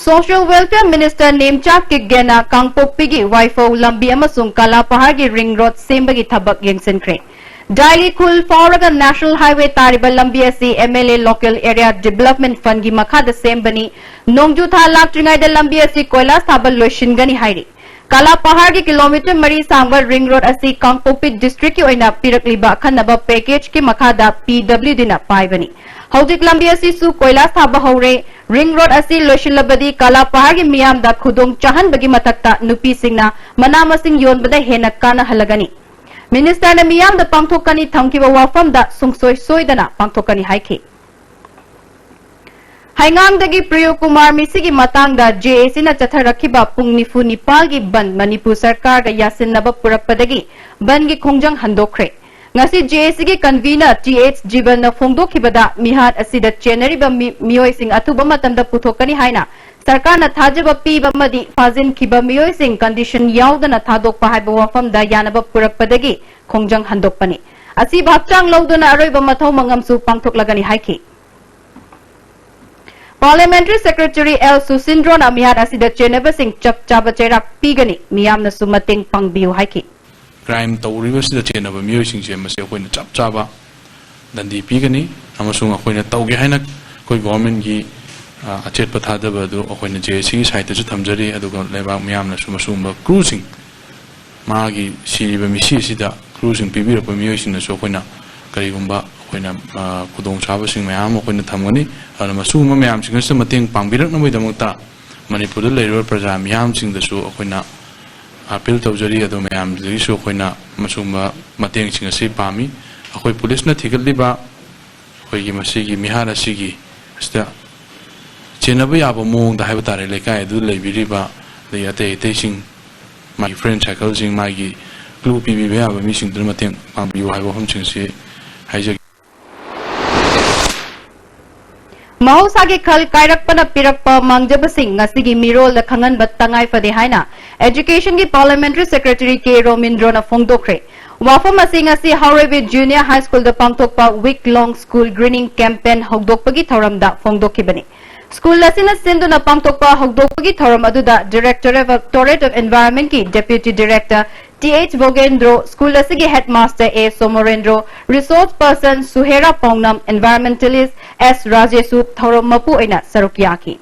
Social Welfare Minister ꯅꯦꯝꯆꯥ ꯀꯤꯛꯒꯦꯅ ꯀꯥꯡꯄꯣꯛꯄꯤꯒꯤ ꯋꯥꯏꯐꯧ ꯂꯝꯕꯤ ꯑꯃꯁꯨꯡ ꯀꯂꯥꯄꯍꯥꯔꯒꯤ ring road ꯁꯦꯝꯕꯒꯤ ꯊꯕꯛ ꯌꯦꯡꯁꯤꯟꯈ꯭ꯔꯦ꯫ ꯗꯥꯏꯂꯤ ꯈꯨꯜ ꯐꯥꯎꯔꯒ National Highway ꯇꯥꯔꯤꯕ ꯂꯝꯕꯤ ꯑꯁꯤ MLA Local Area Development Fund ꯒꯤ ꯃꯈꯥꯗ ꯁꯦꯝꯕꯅꯤ꯫ ꯅꯣꯡꯖꯨ ꯊꯥ ꯂꯥꯛꯇ꯭ꯔꯤꯉꯩꯗ ꯂꯝꯕꯤ ꯑꯁꯤ ꯀꯣꯏꯂꯥꯁ ꯊꯥꯕ ꯂꯣꯏꯁꯤꯟꯒꯅꯤ ꯍꯥꯏꯔꯤ꯫ ꯀꯂꯥꯄꯍꯥꯔꯒꯤ kilometre ꯃꯔꯤ ꯁꯥꯡꯕ ring road ꯑꯁꯤ ꯀꯥꯡꯄꯣꯛꯄꯤ district ꯀꯤ ꯑꯣꯏꯅ ꯄꯤꯔꯛꯂꯤꯕ ꯑꯈꯟꯅꯕ package ꯀꯤ ꯃꯈꯥꯗ PWD ꯅ ꯄꯥꯏꯕꯅꯤ꯫ ꯍꯧꯖꯤꯛ ꯂꯝꯕꯤ ꯑꯁꯤꯁꯨ ꯀꯣꯏꯂꯥꯁ ꯊꯥꯕ ꯍꯧꯔꯦ꯫ Ring road ꯑꯁꯤ ꯂꯣꯏꯁꯤꯜꯂꯕꯗꯤ ꯀꯂꯥꯄꯍꯥꯔꯒꯤ ꯃꯤꯌꯥꯝꯗ ꯈꯨꯗꯣꯡ ꯆꯥꯍꯟꯕꯒꯤ ꯃꯊꯛꯇ ꯅꯨꯄꯤꯁꯤꯡꯅ ꯃꯅꯥ ꯃꯁꯤꯡ ꯌꯣꯟꯕꯗ ꯍꯦꯟꯅ ꯀꯥꯟꯅꯍꯜꯂꯒꯅꯤ꯫ Minister ꯅ ꯃꯤꯌꯥꯝꯗ ꯄꯥꯡꯊꯣꯛꯀꯅꯤ ꯊꯝꯈꯤꯕ ꯋꯥꯐꯝꯗ ꯁꯨꯡꯁꯣꯏ ꯁꯣꯏꯗꯅ ꯄꯥꯡꯊꯣꯛꯀꯅꯤ ꯍꯥꯏꯈꯤ꯫ ꯍꯩꯉꯥꯡꯗꯒꯤ ꯄ꯭ꯔꯤꯌꯣ ꯀꯨꯃꯥꯔ ꯃꯤꯁꯤꯒꯤ ꯃꯇꯥꯡꯗ JAC ꯅ ꯆꯠꯊꯔꯛꯈꯤꯕ ꯄꯨꯡ ꯅꯤꯐꯨ ꯅꯤꯄꯥꯜꯒꯤ ꯕꯟꯗ ꯃꯅꯤꯄꯨꯔ ꯁꯔꯀꯥꯔꯒ ꯌꯥꯁꯤꯟꯅꯕ ꯄꯨꯔꯛꯄꯗꯒꯤ ꯕꯟꯗꯒꯤ ꯈꯣꯡꯖꯪ ꯍꯟꯗꯣꯛꯈ꯭ꯔꯦ꯫ ꯉꯁꯤ JAC ꯒꯤ convener TH ꯖꯤꯕꯟꯅ ꯐꯣꯡꯗꯣꯛꯈꯤꯕꯗ, ꯃꯤꯍꯥꯠ ꯑꯁꯤꯗ ꯆꯦꯟꯅꯔꯤꯕ ꯃꯤ-, ꯃꯤꯑꯣꯏꯁꯤꯡ ꯑꯊꯨꯕ ꯃꯇꯝꯗ ꯄꯨꯊꯣꯛꯀꯅꯤ ꯍꯥꯏꯅ ꯁꯔꯀꯥꯔꯅ ꯊꯥꯖꯕ ꯄꯤꯕ ꯑꯃꯗꯤ ꯐꯥꯖꯤꯟꯈꯤꯕ ꯃꯤꯑꯣꯏꯁꯤꯡ condition ꯌꯥꯎꯗꯅ ꯊꯥꯗꯣꯛꯄ ꯍꯥꯏꯕ ꯋꯥꯐꯝꯗ ꯌꯥꯅꯕ ꯄꯨꯔꯛꯄꯗꯒꯤ ꯈꯣꯡꯖꯪ ꯍꯟꯗꯣꯛꯄꯅꯤ꯫ ꯑꯁꯤꯕꯨ ꯍꯛꯆꯥꯡ ꯂꯧꯗꯨꯅ ꯑꯔꯣꯏꯕ ꯃꯊꯧ ꯃꯉꯝꯁꯨ ꯄꯥꯡꯊꯣꯛꯂꯒꯅꯤ ꯍꯥꯏꯈꯤ꯫ Parliamentary Secretary L ꯁꯨꯁꯤꯟꯗ꯭ꯔꯣꯅ ꯃꯤꯍꯥꯠ ꯑꯁꯤꯗ ꯆꯦꯟꯅꯕꯁꯤꯡ ꯆꯞ ꯆꯥꯕ ꯆꯩꯔꯥꯛ ꯄꯤꯒꯅꯤ, ꯃꯤꯌꯥꯝꯅꯁꯨ ꯃꯇꯦꯡ ꯄꯥꯡꯕꯤꯌꯨ ꯍꯥꯏꯈꯤ꯫ Crime ꯇꯧꯔꯤꯕꯁꯤꯗ ꯆꯦꯟꯅꯕ ꯃꯤꯑꯣꯏꯁꯤꯡꯁꯦ ꯃꯁꯤ ꯑꯩꯈꯣꯏꯅ ꯆꯞ ꯆꯥꯕ ꯗꯟꯗꯤ ꯄꯤꯒꯅꯤ ꯑꯃꯁꯨꯡ ꯑꯩꯈꯣꯏꯅ ꯇꯧꯒꯦ ꯍꯥꯏꯅ ꯑꯩꯈꯣꯏ government ꯀꯤ, ꯑ, ꯑꯆꯦꯠꯄ ꯊꯥꯖꯕ ꯑꯗꯨ ꯑꯩꯈꯣꯏꯅ JAC ꯒꯤ side ꯇꯁꯨ ꯊꯝꯖꯔꯤ꯫ ꯑꯗꯨꯒ ꯂꯩꯕꯥꯛ ꯃꯤꯌꯥꯝꯅꯁꯨ ꯃꯁꯤꯒꯨꯝꯕ ꯀ꯭ꯔꯨꯁꯤꯡ, ꯃꯥꯒꯤ ꯁꯤꯔꯤꯕ ꯃꯤꯁꯤ ꯑꯁꯤꯗ ꯀ꯭ꯔꯨꯁꯤꯡ ꯄꯤꯕꯤꯔꯛꯄ ꯃꯤꯑꯣꯏꯁꯤꯡꯅꯁꯨ ꯑꯩꯈꯣꯏꯅ ꯀꯔꯤꯒꯨꯝꯕ ꯑꯩꯈꯣꯏꯅ, ꯑ, ꯈꯨꯗꯣꯡꯆꯥꯕꯁꯤꯡ ꯃꯌꯥꯝ ꯑꯃ ꯑꯩꯈꯣꯏꯅ ꯊꯝꯒꯅꯤ꯫ ꯑꯗꯨꯅ ꯃꯁꯤꯒꯨꯝꯕ ꯃꯌꯥꯝꯁꯤꯡ ꯑꯁꯤꯗ ꯃꯇꯦꯡ ꯄꯥꯡꯕꯤꯔꯛꯅꯕꯒꯤꯗꯃꯛꯇ ꯃꯅꯤꯄꯨꯔꯗ ꯂꯩꯔꯤꯕ ꯄ꯭ꯔꯖꯥ ꯃꯤꯌꯥꯝꯁꯤꯡꯗꯁꯨ ꯑꯩꯈꯣꯏꯅ ꯑꯄꯤꯜ ꯇꯧꯖꯔꯤ꯫ ꯑꯗꯨ ꯃꯌꯥꯝꯗꯒꯤꯁꯨ ꯑꯩꯈꯣꯏꯅ ꯃꯁꯤꯒꯨꯝꯕ ꯃꯇꯦꯡꯁꯤꯡ ꯑꯁꯤ ꯄꯥꯝꯃꯤ꯫ ꯑꯩꯈꯣꯏ ꯄꯨꯂꯤꯁꯅ ꯊꯤꯒꯠꯂꯤꯕ ꯑꯩꯈꯣꯏꯒꯤ ꯃꯁꯤꯒꯤ ꯃꯤꯍꯥꯠ ꯑꯁꯤꯒꯤ ꯑꯁꯤꯗ ꯆꯦꯟꯅꯕ ꯌꯥꯕ ꯃꯑꯣꯡꯗ ꯍꯥꯏꯕ ꯇꯥꯔꯦ, ꯂꯩꯀꯥꯏ ꯑꯗꯨꯗ ꯂꯩꯕꯤꯔꯤꯕ ꯑꯗꯩ ꯑꯇꯩ ꯑꯇꯩꯁꯤꯡ, ꯃꯥꯒꯤ friend circleꯁꯤꯡ, ꯃꯥꯒꯤ clue ꯄꯤꯕꯤꯕ ꯌꯥꯕ ꯃꯤꯁꯤꯡꯗꯨꯅ ꯃꯇꯦꯡ ꯄꯥꯡꯕꯤꯌꯨ ꯍꯥꯏꯕ ꯋꯥꯐꯝꯁꯤꯡ ꯑꯁꯤ ꯍꯥꯏꯖꯒꯦ꯫ ꯃꯍꯧꯁꯥꯒꯤ ꯈꯜ ꯀꯥꯏꯔꯛꯄꯅ ꯄꯤꯔꯛꯄ ꯃꯥꯡꯖꯕꯁꯤꯡ ꯉꯁꯤꯒꯤ ꯃꯤꯔꯣꯜꯗ ꯈꯪꯍꯟꯕ ꯇꯉꯥꯏ ꯐꯗꯦ ꯍꯥꯏꯅ Educationꯒꯤ Parliamentary Secretary ꯀꯦ ꯔꯣꯃꯤꯟꯗ꯭ꯔꯣꯅ ꯐꯣꯡꯗꯣꯛꯈ꯭ꯔꯦ꯫ ꯋꯥꯐꯝ ꯑꯁꯤ ꯉꯁꯤ ꯍꯥꯎꯔꯩꯕꯤ Junior High Schoolꯗ ꯄꯥꯡꯊꯣꯛꯄ week long school greening campaign ꯍꯧꯗꯣꯛꯄꯒꯤ ꯊꯧꯔꯝꯗ ꯐꯣꯡꯗꯣꯛꯈꯤꯕꯅꯤ꯫ ꯁ꯭ꯀꯨꯜ ꯑꯁꯤꯅ ꯁꯤꯟꯗꯨꯅ ꯄꯥꯡꯊꯣꯛꯄ ꯍꯧꯗꯣꯛꯄꯒꯤ ꯊꯧꯔꯝ ꯑꯗꯨꯗ Directorate of Environmentꯀꯤ Deputy Director T H Bhogendro, school ꯑꯁꯤꯒꯤ headmaster A Somorendro, resource person Suhera Paonam, environmentalist S ꯔꯥꯖꯦꯁꯨ ꯊꯧꯔꯝ ꯃꯄꯨ ꯑꯣꯏꯅ ꯁꯔꯨꯛ ꯌꯥꯈꯤ꯫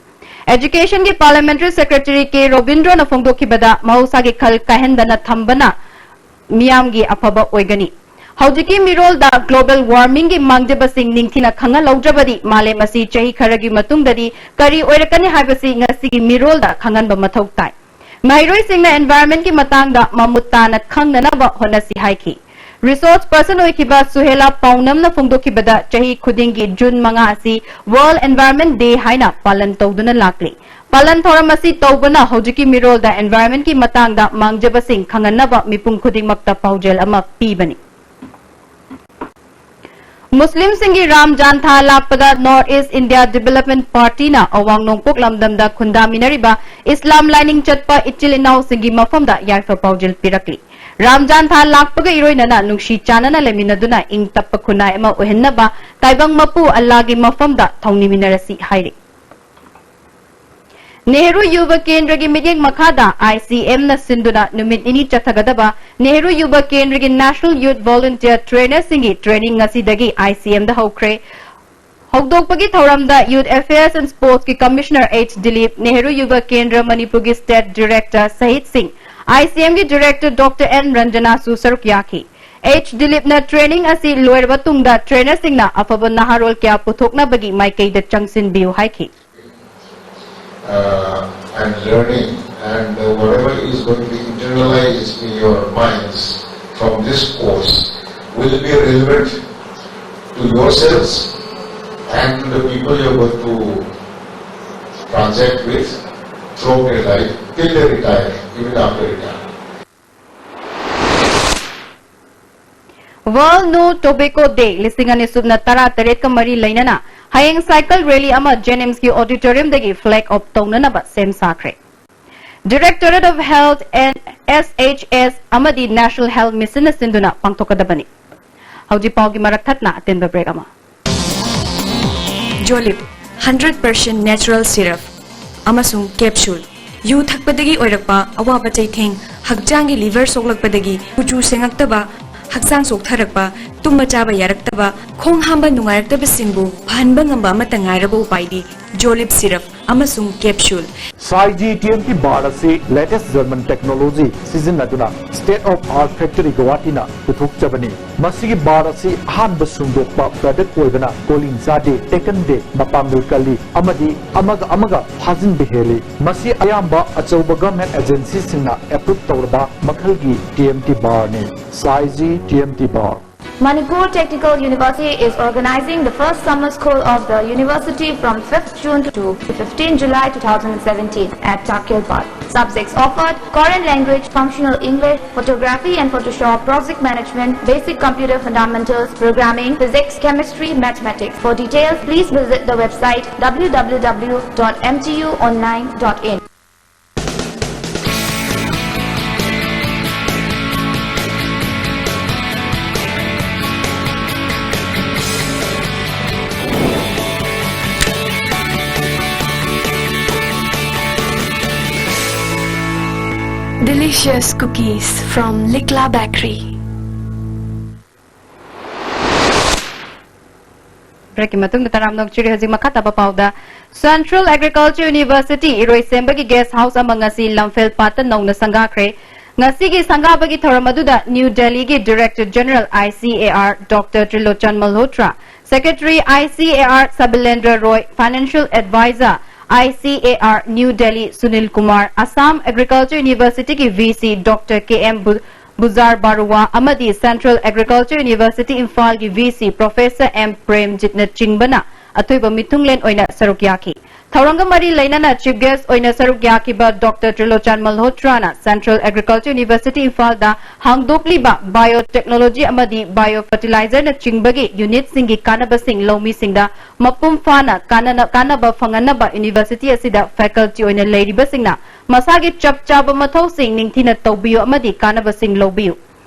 Educationꯒꯤ Parliamentary Secretary ꯀꯦ ꯔꯣꯕꯤꯟꯗ꯭ꯔꯣꯅ ꯐꯣꯡꯗꯣꯛꯈꯤꯕꯗ, ꯃꯍꯧꯁꯥꯒꯤ ꯈꯜ ꯀꯥꯏꯍꯟꯗꯅ ꯊꯝꯕꯅ ꯃꯤꯌꯥꯝꯒꯤ ꯑꯐꯕ ꯑꯣꯏꯒꯅꯤ꯫ ꯍꯧꯖꯤꯛꯀꯤ ꯃꯤꯔꯣꯜꯗ global warmingꯒꯤ ꯃꯥꯡꯖꯕꯁꯤꯡ ꯅꯤꯡꯊꯤꯅ ꯈꯪꯍꯜꯍꯧꯗ꯭ꯔꯕꯗꯤ ꯃꯥꯂꯦꯝ ꯑꯁꯤ ꯆꯍꯤ ꯈꯔꯒꯤ ꯃꯇꯨꯡꯗꯗꯤ ꯀꯔꯤ ꯑꯣꯏꯔꯛꯀꯅꯤ ꯍꯥꯏꯕꯁꯤ ꯉꯁꯤꯒꯤ ꯃꯤꯔꯣꯜꯗ ꯈꯪꯍꯟꯕ ꯃꯊꯧ ꯇꯥꯏ꯫ ꯃꯍꯩꯔꯣꯏꯁꯤꯡꯅ environmentꯀꯤ ꯃꯇꯥꯡꯗ ꯃꯃꯨꯠ ꯇꯥꯅ ꯈꯪꯅꯅꯕ ꯍꯣꯠꯅꯁꯤ ꯍꯥꯏꯈꯤ꯫ Resource person ꯑꯣꯏꯈꯤꯕ ꯁꯨꯍꯦꯂꯥ ꯄꯥꯎꯅꯝꯅ ꯐꯣꯡꯗꯣꯛꯈꯤꯕꯗ, ꯆꯍꯤ ꯈꯨꯗꯤꯡꯒꯤ ꯖꯨꯟ ꯃꯉꯥ ꯑꯁꯤ World Environment Day ꯍꯥꯏꯅ ꯄꯥꯂꯟ ꯇꯧꯗꯨꯅ ꯂꯥꯛꯂꯤ꯫ ꯄꯥꯂꯟ ꯊꯧꯔꯝ ꯑꯁꯤ ꯇꯧꯕꯅ ꯍꯧꯖꯤꯛꯀꯤ ꯃꯤꯔꯣꯜꯗ environmentꯀꯤ ꯃꯇꯥꯡꯗ ꯃꯥꯡꯖꯕꯁꯤꯡ ꯈꯪꯍꯟꯅꯕ ꯃꯤꯄꯨꯝ ꯈꯨꯗꯤꯡꯃꯛꯇ ꯄꯥꯎꯖꯦꯜ ꯑꯃ ꯄꯤꯕꯅꯤ꯫ ꯃꯨꯁꯂꯤꯝꯁꯤꯡꯒꯤ ꯔꯥꯝꯖꯥꯟ ꯊꯥ ꯂꯥꯛꯄꯗ North East India Development Partyꯅ ꯑꯋꯥꯡ ꯅꯣꯡꯄꯣꯛ ꯂꯝꯗꯝꯗ ꯈꯨꯟꯗꯥꯃꯤꯟꯅꯔꯤꯕ ꯏꯁꯂꯥꯝ ꯂꯥꯏꯅꯤꯡ ꯆꯠꯄ ꯏꯆꯤꯜ ꯏꯅꯥꯎꯁꯤꯡꯒꯤ ꯃꯐꯝꯗ ꯌꯥꯏꯐ ꯄꯥꯎꯖꯦꯜ ꯄꯤꯔꯛꯂꯤ꯫ ꯔꯥꯝꯖꯥꯟ ꯊꯥ ꯂꯥꯛꯄꯒ ꯏꯔꯣꯏꯅꯅ ꯅꯨꯡꯁꯤ ꯆꯥꯟꯅꯅ ꯂꯩꯃꯤꯟꯅꯗꯨꯅ ꯏꯪ ꯇꯞꯄ ꯈꯨꯟꯅꯥꯏ ꯑꯃ ꯑꯣꯏꯍꯟꯅꯕ ꯇꯥꯏꯕꯪ ꯃꯄꯨ ꯑꯜꯂꯥꯒꯤ ꯃꯐꯝꯗ ꯊꯧꯅꯤꯃꯤꯟꯅꯔꯁꯤ ꯍꯥꯏꯔꯤ꯫ ꯅꯦꯍꯔꯨ ꯌꯨꯕ ꯀꯦꯟꯗ꯭ꯔꯒꯤ ꯃꯤꯠꯌꯦꯡ ꯃꯈꯥꯗ ꯑꯥꯏ ꯁꯤ ꯑꯦꯝꯅ ꯁꯤꯟꯗꯨꯅ ꯅꯨꯃꯤꯠ ꯅꯤꯅꯤ ꯆꯠꯊꯒꯗꯕ ꯅꯦꯍꯔꯨ ꯌꯨꯕ ꯀꯦꯟꯗ꯭ꯔꯒꯤ National Youth Volunteer Trainerꯁꯤꯡꯒꯤ training ꯉꯁꯤꯗꯒꯤ ꯑꯥꯏ ꯁꯤ ꯑꯦꯝꯗ ꯍꯧꯈ꯭ꯔꯦ꯫ ꯍꯧꯗꯣꯛꯄꯒꯤ ꯊꯧꯔꯝꯗ Youth Affairs and Sportsꯀꯤ Commissioner ꯑꯩꯆ ꯗꯤꯂꯤꯞ, ꯅꯦꯍꯔꯨ ꯌꯨꯕ ꯀꯦꯟꯗ꯭ꯔ ꯃꯅꯤꯄꯨꯔꯒꯤ State Director ꯁꯍꯤꯠ ꯁꯤꯡ, ꯑꯥꯏ ꯁꯤ ꯑꯦꯝꯒꯤ Director Doctor ꯑꯦꯟ ꯔꯟꯖꯅꯥꯁꯨ ꯁꯔꯨꯛ ꯌꯥꯈꯤ꯫ ꯑꯩꯆ ꯗꯤꯂꯤꯞꯅ training ꯑꯁꯤ ꯂꯣꯏꯔꯕ ꯇꯨꯡꯗ trainerꯁꯤꯡꯅ ꯑꯐꯕ ꯅꯍꯥꯔꯣꯜ ꯀꯌꯥ ꯄꯨꯊꯣꯛꯅꯕꯒꯤ ꯃꯥꯏꯀꯩꯗ ꯆꯪꯁꯤꯟꯕꯤꯌꯨ ꯍꯥꯏꯈꯤ꯫ ꯑ, and learning, and uh, whatever is going to be internalized in your minds from this course will be relevant to yourselves and to the people you're going to transact with throughout your life till they retire, even after retirement. World No Tobacco Day ꯂꯤꯁꯤꯡ ꯑꯅꯤ ꯁꯨꯞꯅ ꯇꯔꯥ ꯇꯔꯦꯠꯀ ꯃꯔꯤ ꯂꯩꯅꯅ ꯍꯌꯦꯡ cycle rally ꯑꯃ JNIMSꯀꯤ auditoriumꯗꯒꯤ flag off ꯇꯧꯅꯅꯕ ꯁꯦꯝ ꯁꯥꯈ꯭ꯔꯦ꯫ Directorate of Health and SHS ꯑꯃꯗꯤ National Health Missionꯅ ꯁꯤꯟꯗꯨꯅ ꯄꯥꯡꯊꯣꯛꯀꯗꯕꯅꯤ꯫ ꯍꯧꯖꯤꯛ ꯄꯥꯎꯒꯤ ꯃꯔꯛ ꯊꯠꯅ ꯑꯇꯦꯟꯕ break ꯑꯃ꯫ Jolib hundred percent natural syrup ꯑꯃꯁꯨꯡ capsule꯫ ꯌꯨ ꯊꯛꯄꯗꯒꯤ ꯑꯣꯏꯔꯛꯄ ꯑꯋꯥꯕ ꯆꯩꯊꯦꯡ, ꯍꯛꯆꯥꯡꯒꯤ liver ꯁꯣꯛꯂꯛꯄꯗꯒꯤ ꯀꯨꯆꯨ ꯁꯦꯡꯉꯛꯇꯕ, ꯍꯛꯆꯥꯡ ꯆꯣꯛꯊꯔꯛꯄ, ꯇꯨꯝꯕ ꯆꯥꯕ ꯌꯥꯔꯛꯇꯕ, ꯈꯣꯡ ꯍꯥꯝꯕ ꯅꯨꯡꯉꯥꯏꯔꯛꯇꯕꯁꯤꯡꯕꯨ ꯐꯍꯟꯕ ꯉꯝꯕ ꯑꯃꯠꯇ ꯉꯥꯏꯔꯕ ꯎꯄꯥꯏꯗꯤ Jolib syrup ꯑꯃꯁꯨꯡ capsule꯫ Saiji TMT bar ꯑꯁꯤ latest German technology ꯁꯤꯖꯤꯟꯅꯗꯨꯅ state of art factory ꯒꯧꯍꯥꯇꯤꯅ ꯄꯨꯊꯣꯛꯆꯕꯅꯤ꯫ ꯃꯁꯤꯒꯤ bar ꯑꯁꯤ ꯑꯍꯥꯟꯕ ꯁꯨꯡꯗꯣꯛꯄ product ꯑꯣꯏꯕꯅ ꯀꯣꯂꯤꯡ ꯆꯥꯗꯦ, ꯇꯦꯛꯀꯟꯗꯦ, ꯃꯄꯥꯡꯒꯜ ꯀꯜꯂꯤ ꯑꯃꯗꯤ ꯑꯃꯒ ꯑꯃꯒ ꯐꯥꯖꯤꯟꯕ ꯍꯦꯜꯂꯤ꯫ ꯃꯁꯤ ꯑꯌꯥꯝꯕ ꯑꯆꯧꯕ government agency ꯁꯤꯡꯅ approve ꯇꯧꯔꯕ ꯃꯈꯜꯒꯤ TMT bar ꯅꯤ꯫ Saiji TMT bar꯫ Manipur Technical University is organizing the first summer school of the university from fifth June to fifteenth July two thousand seventeen at Takil Park. Subjects offered: Korean language, functional English, photography and Photoshop, project management, basic computer fundamentals, programming, physics, chemistry, mathematics. For details, please visit the website www.mtuonline.in. Delicious cookies from Likla Bakery. Breakꯀꯤ ꯃꯇꯨꯡꯗ ꯇꯔꯥꯝꯅ ꯑꯣꯛꯆꯔꯤ꯫ ꯍꯧꯖꯤꯛ ꯃꯈꯥ ꯇꯥꯕ ꯄꯥꯎꯗ, Central Agriculture University ꯏꯔꯣꯏꯁꯦꯝꯕꯒꯤ guest house ꯑꯃ ꯉꯁꯤ ꯂꯝꯐꯦꯜ ꯄꯥꯠꯇ ꯅꯧꯅ ꯁꯪꯒꯥꯈ꯭ꯔꯦ꯫ ꯉꯁꯤꯒꯤ ꯁꯪꯒꯥꯕꯒꯤ ꯊꯧꯔꯝ ꯑꯗꯨꯗ New Delhiꯒꯤ Director General ICAR Doctor Trilochan Malhotra, Secretary ICAR Sabilendra Roy, Financial Advisor I C A R New Delhi Sunil Kumar, Assam Agriculture University ꯒꯤ V C Doctor K M Bu- Bujar Barua ꯑꯃꯗꯤ Central Agriculture University ꯏꯝꯐꯥꯜꯒꯤ V C Professor M Premjitꯅ ꯆꯤꯡꯕꯅ ꯑꯊꯣꯏꯕ ꯃꯤꯊꯨꯡꯂꯦꯟ ꯑꯣꯏꯅ ꯁꯔꯨꯛ ꯌꯥꯈꯤ꯫ ꯊꯧꯔꯝꯒ ꯃꯔꯤ ꯂꯩꯅꯅ Chief Guest ꯑꯣꯏꯅ ꯁꯔꯨꯛ ꯌꯥꯈꯤꯕ Doctor Trilochan Malhotrana Central Agriculture University ꯏꯝꯐꯥꯜꯗ ꯍꯥꯡꯗꯣꯛꯂꯤꯕ Biotechnology ꯑꯃꯗꯤ Bio Fertilizerꯅ ꯆꯤꯡꯕꯒꯤ unitꯁꯤꯡꯒꯤ ꯀꯥꯟꯅꯕꯁꯤꯡ ꯂꯧꯃꯤꯁꯤꯡꯗ ꯃꯄꯨꯡ ꯐꯥꯅ ꯀꯥꯟꯅꯅ- ꯀꯥꯟꯅꯕ ꯐꯪꯍꯟꯅꯕ university ꯑꯁꯤꯗ faculty ꯑꯣꯏꯅ ꯂꯩꯔꯤꯕꯁꯤꯡꯅ ꯃꯁꯥꯒꯤ ꯆꯞ ꯆꯥꯕ ꯃꯊꯧꯁꯤꯡ ꯅꯤꯡꯊꯤꯅ ꯇꯧꯕꯤꯌꯨ ꯑꯃꯗꯤ ꯀꯥꯟꯅꯕꯁꯤꯡ ꯂꯧꯕꯤꯌꯨ꯫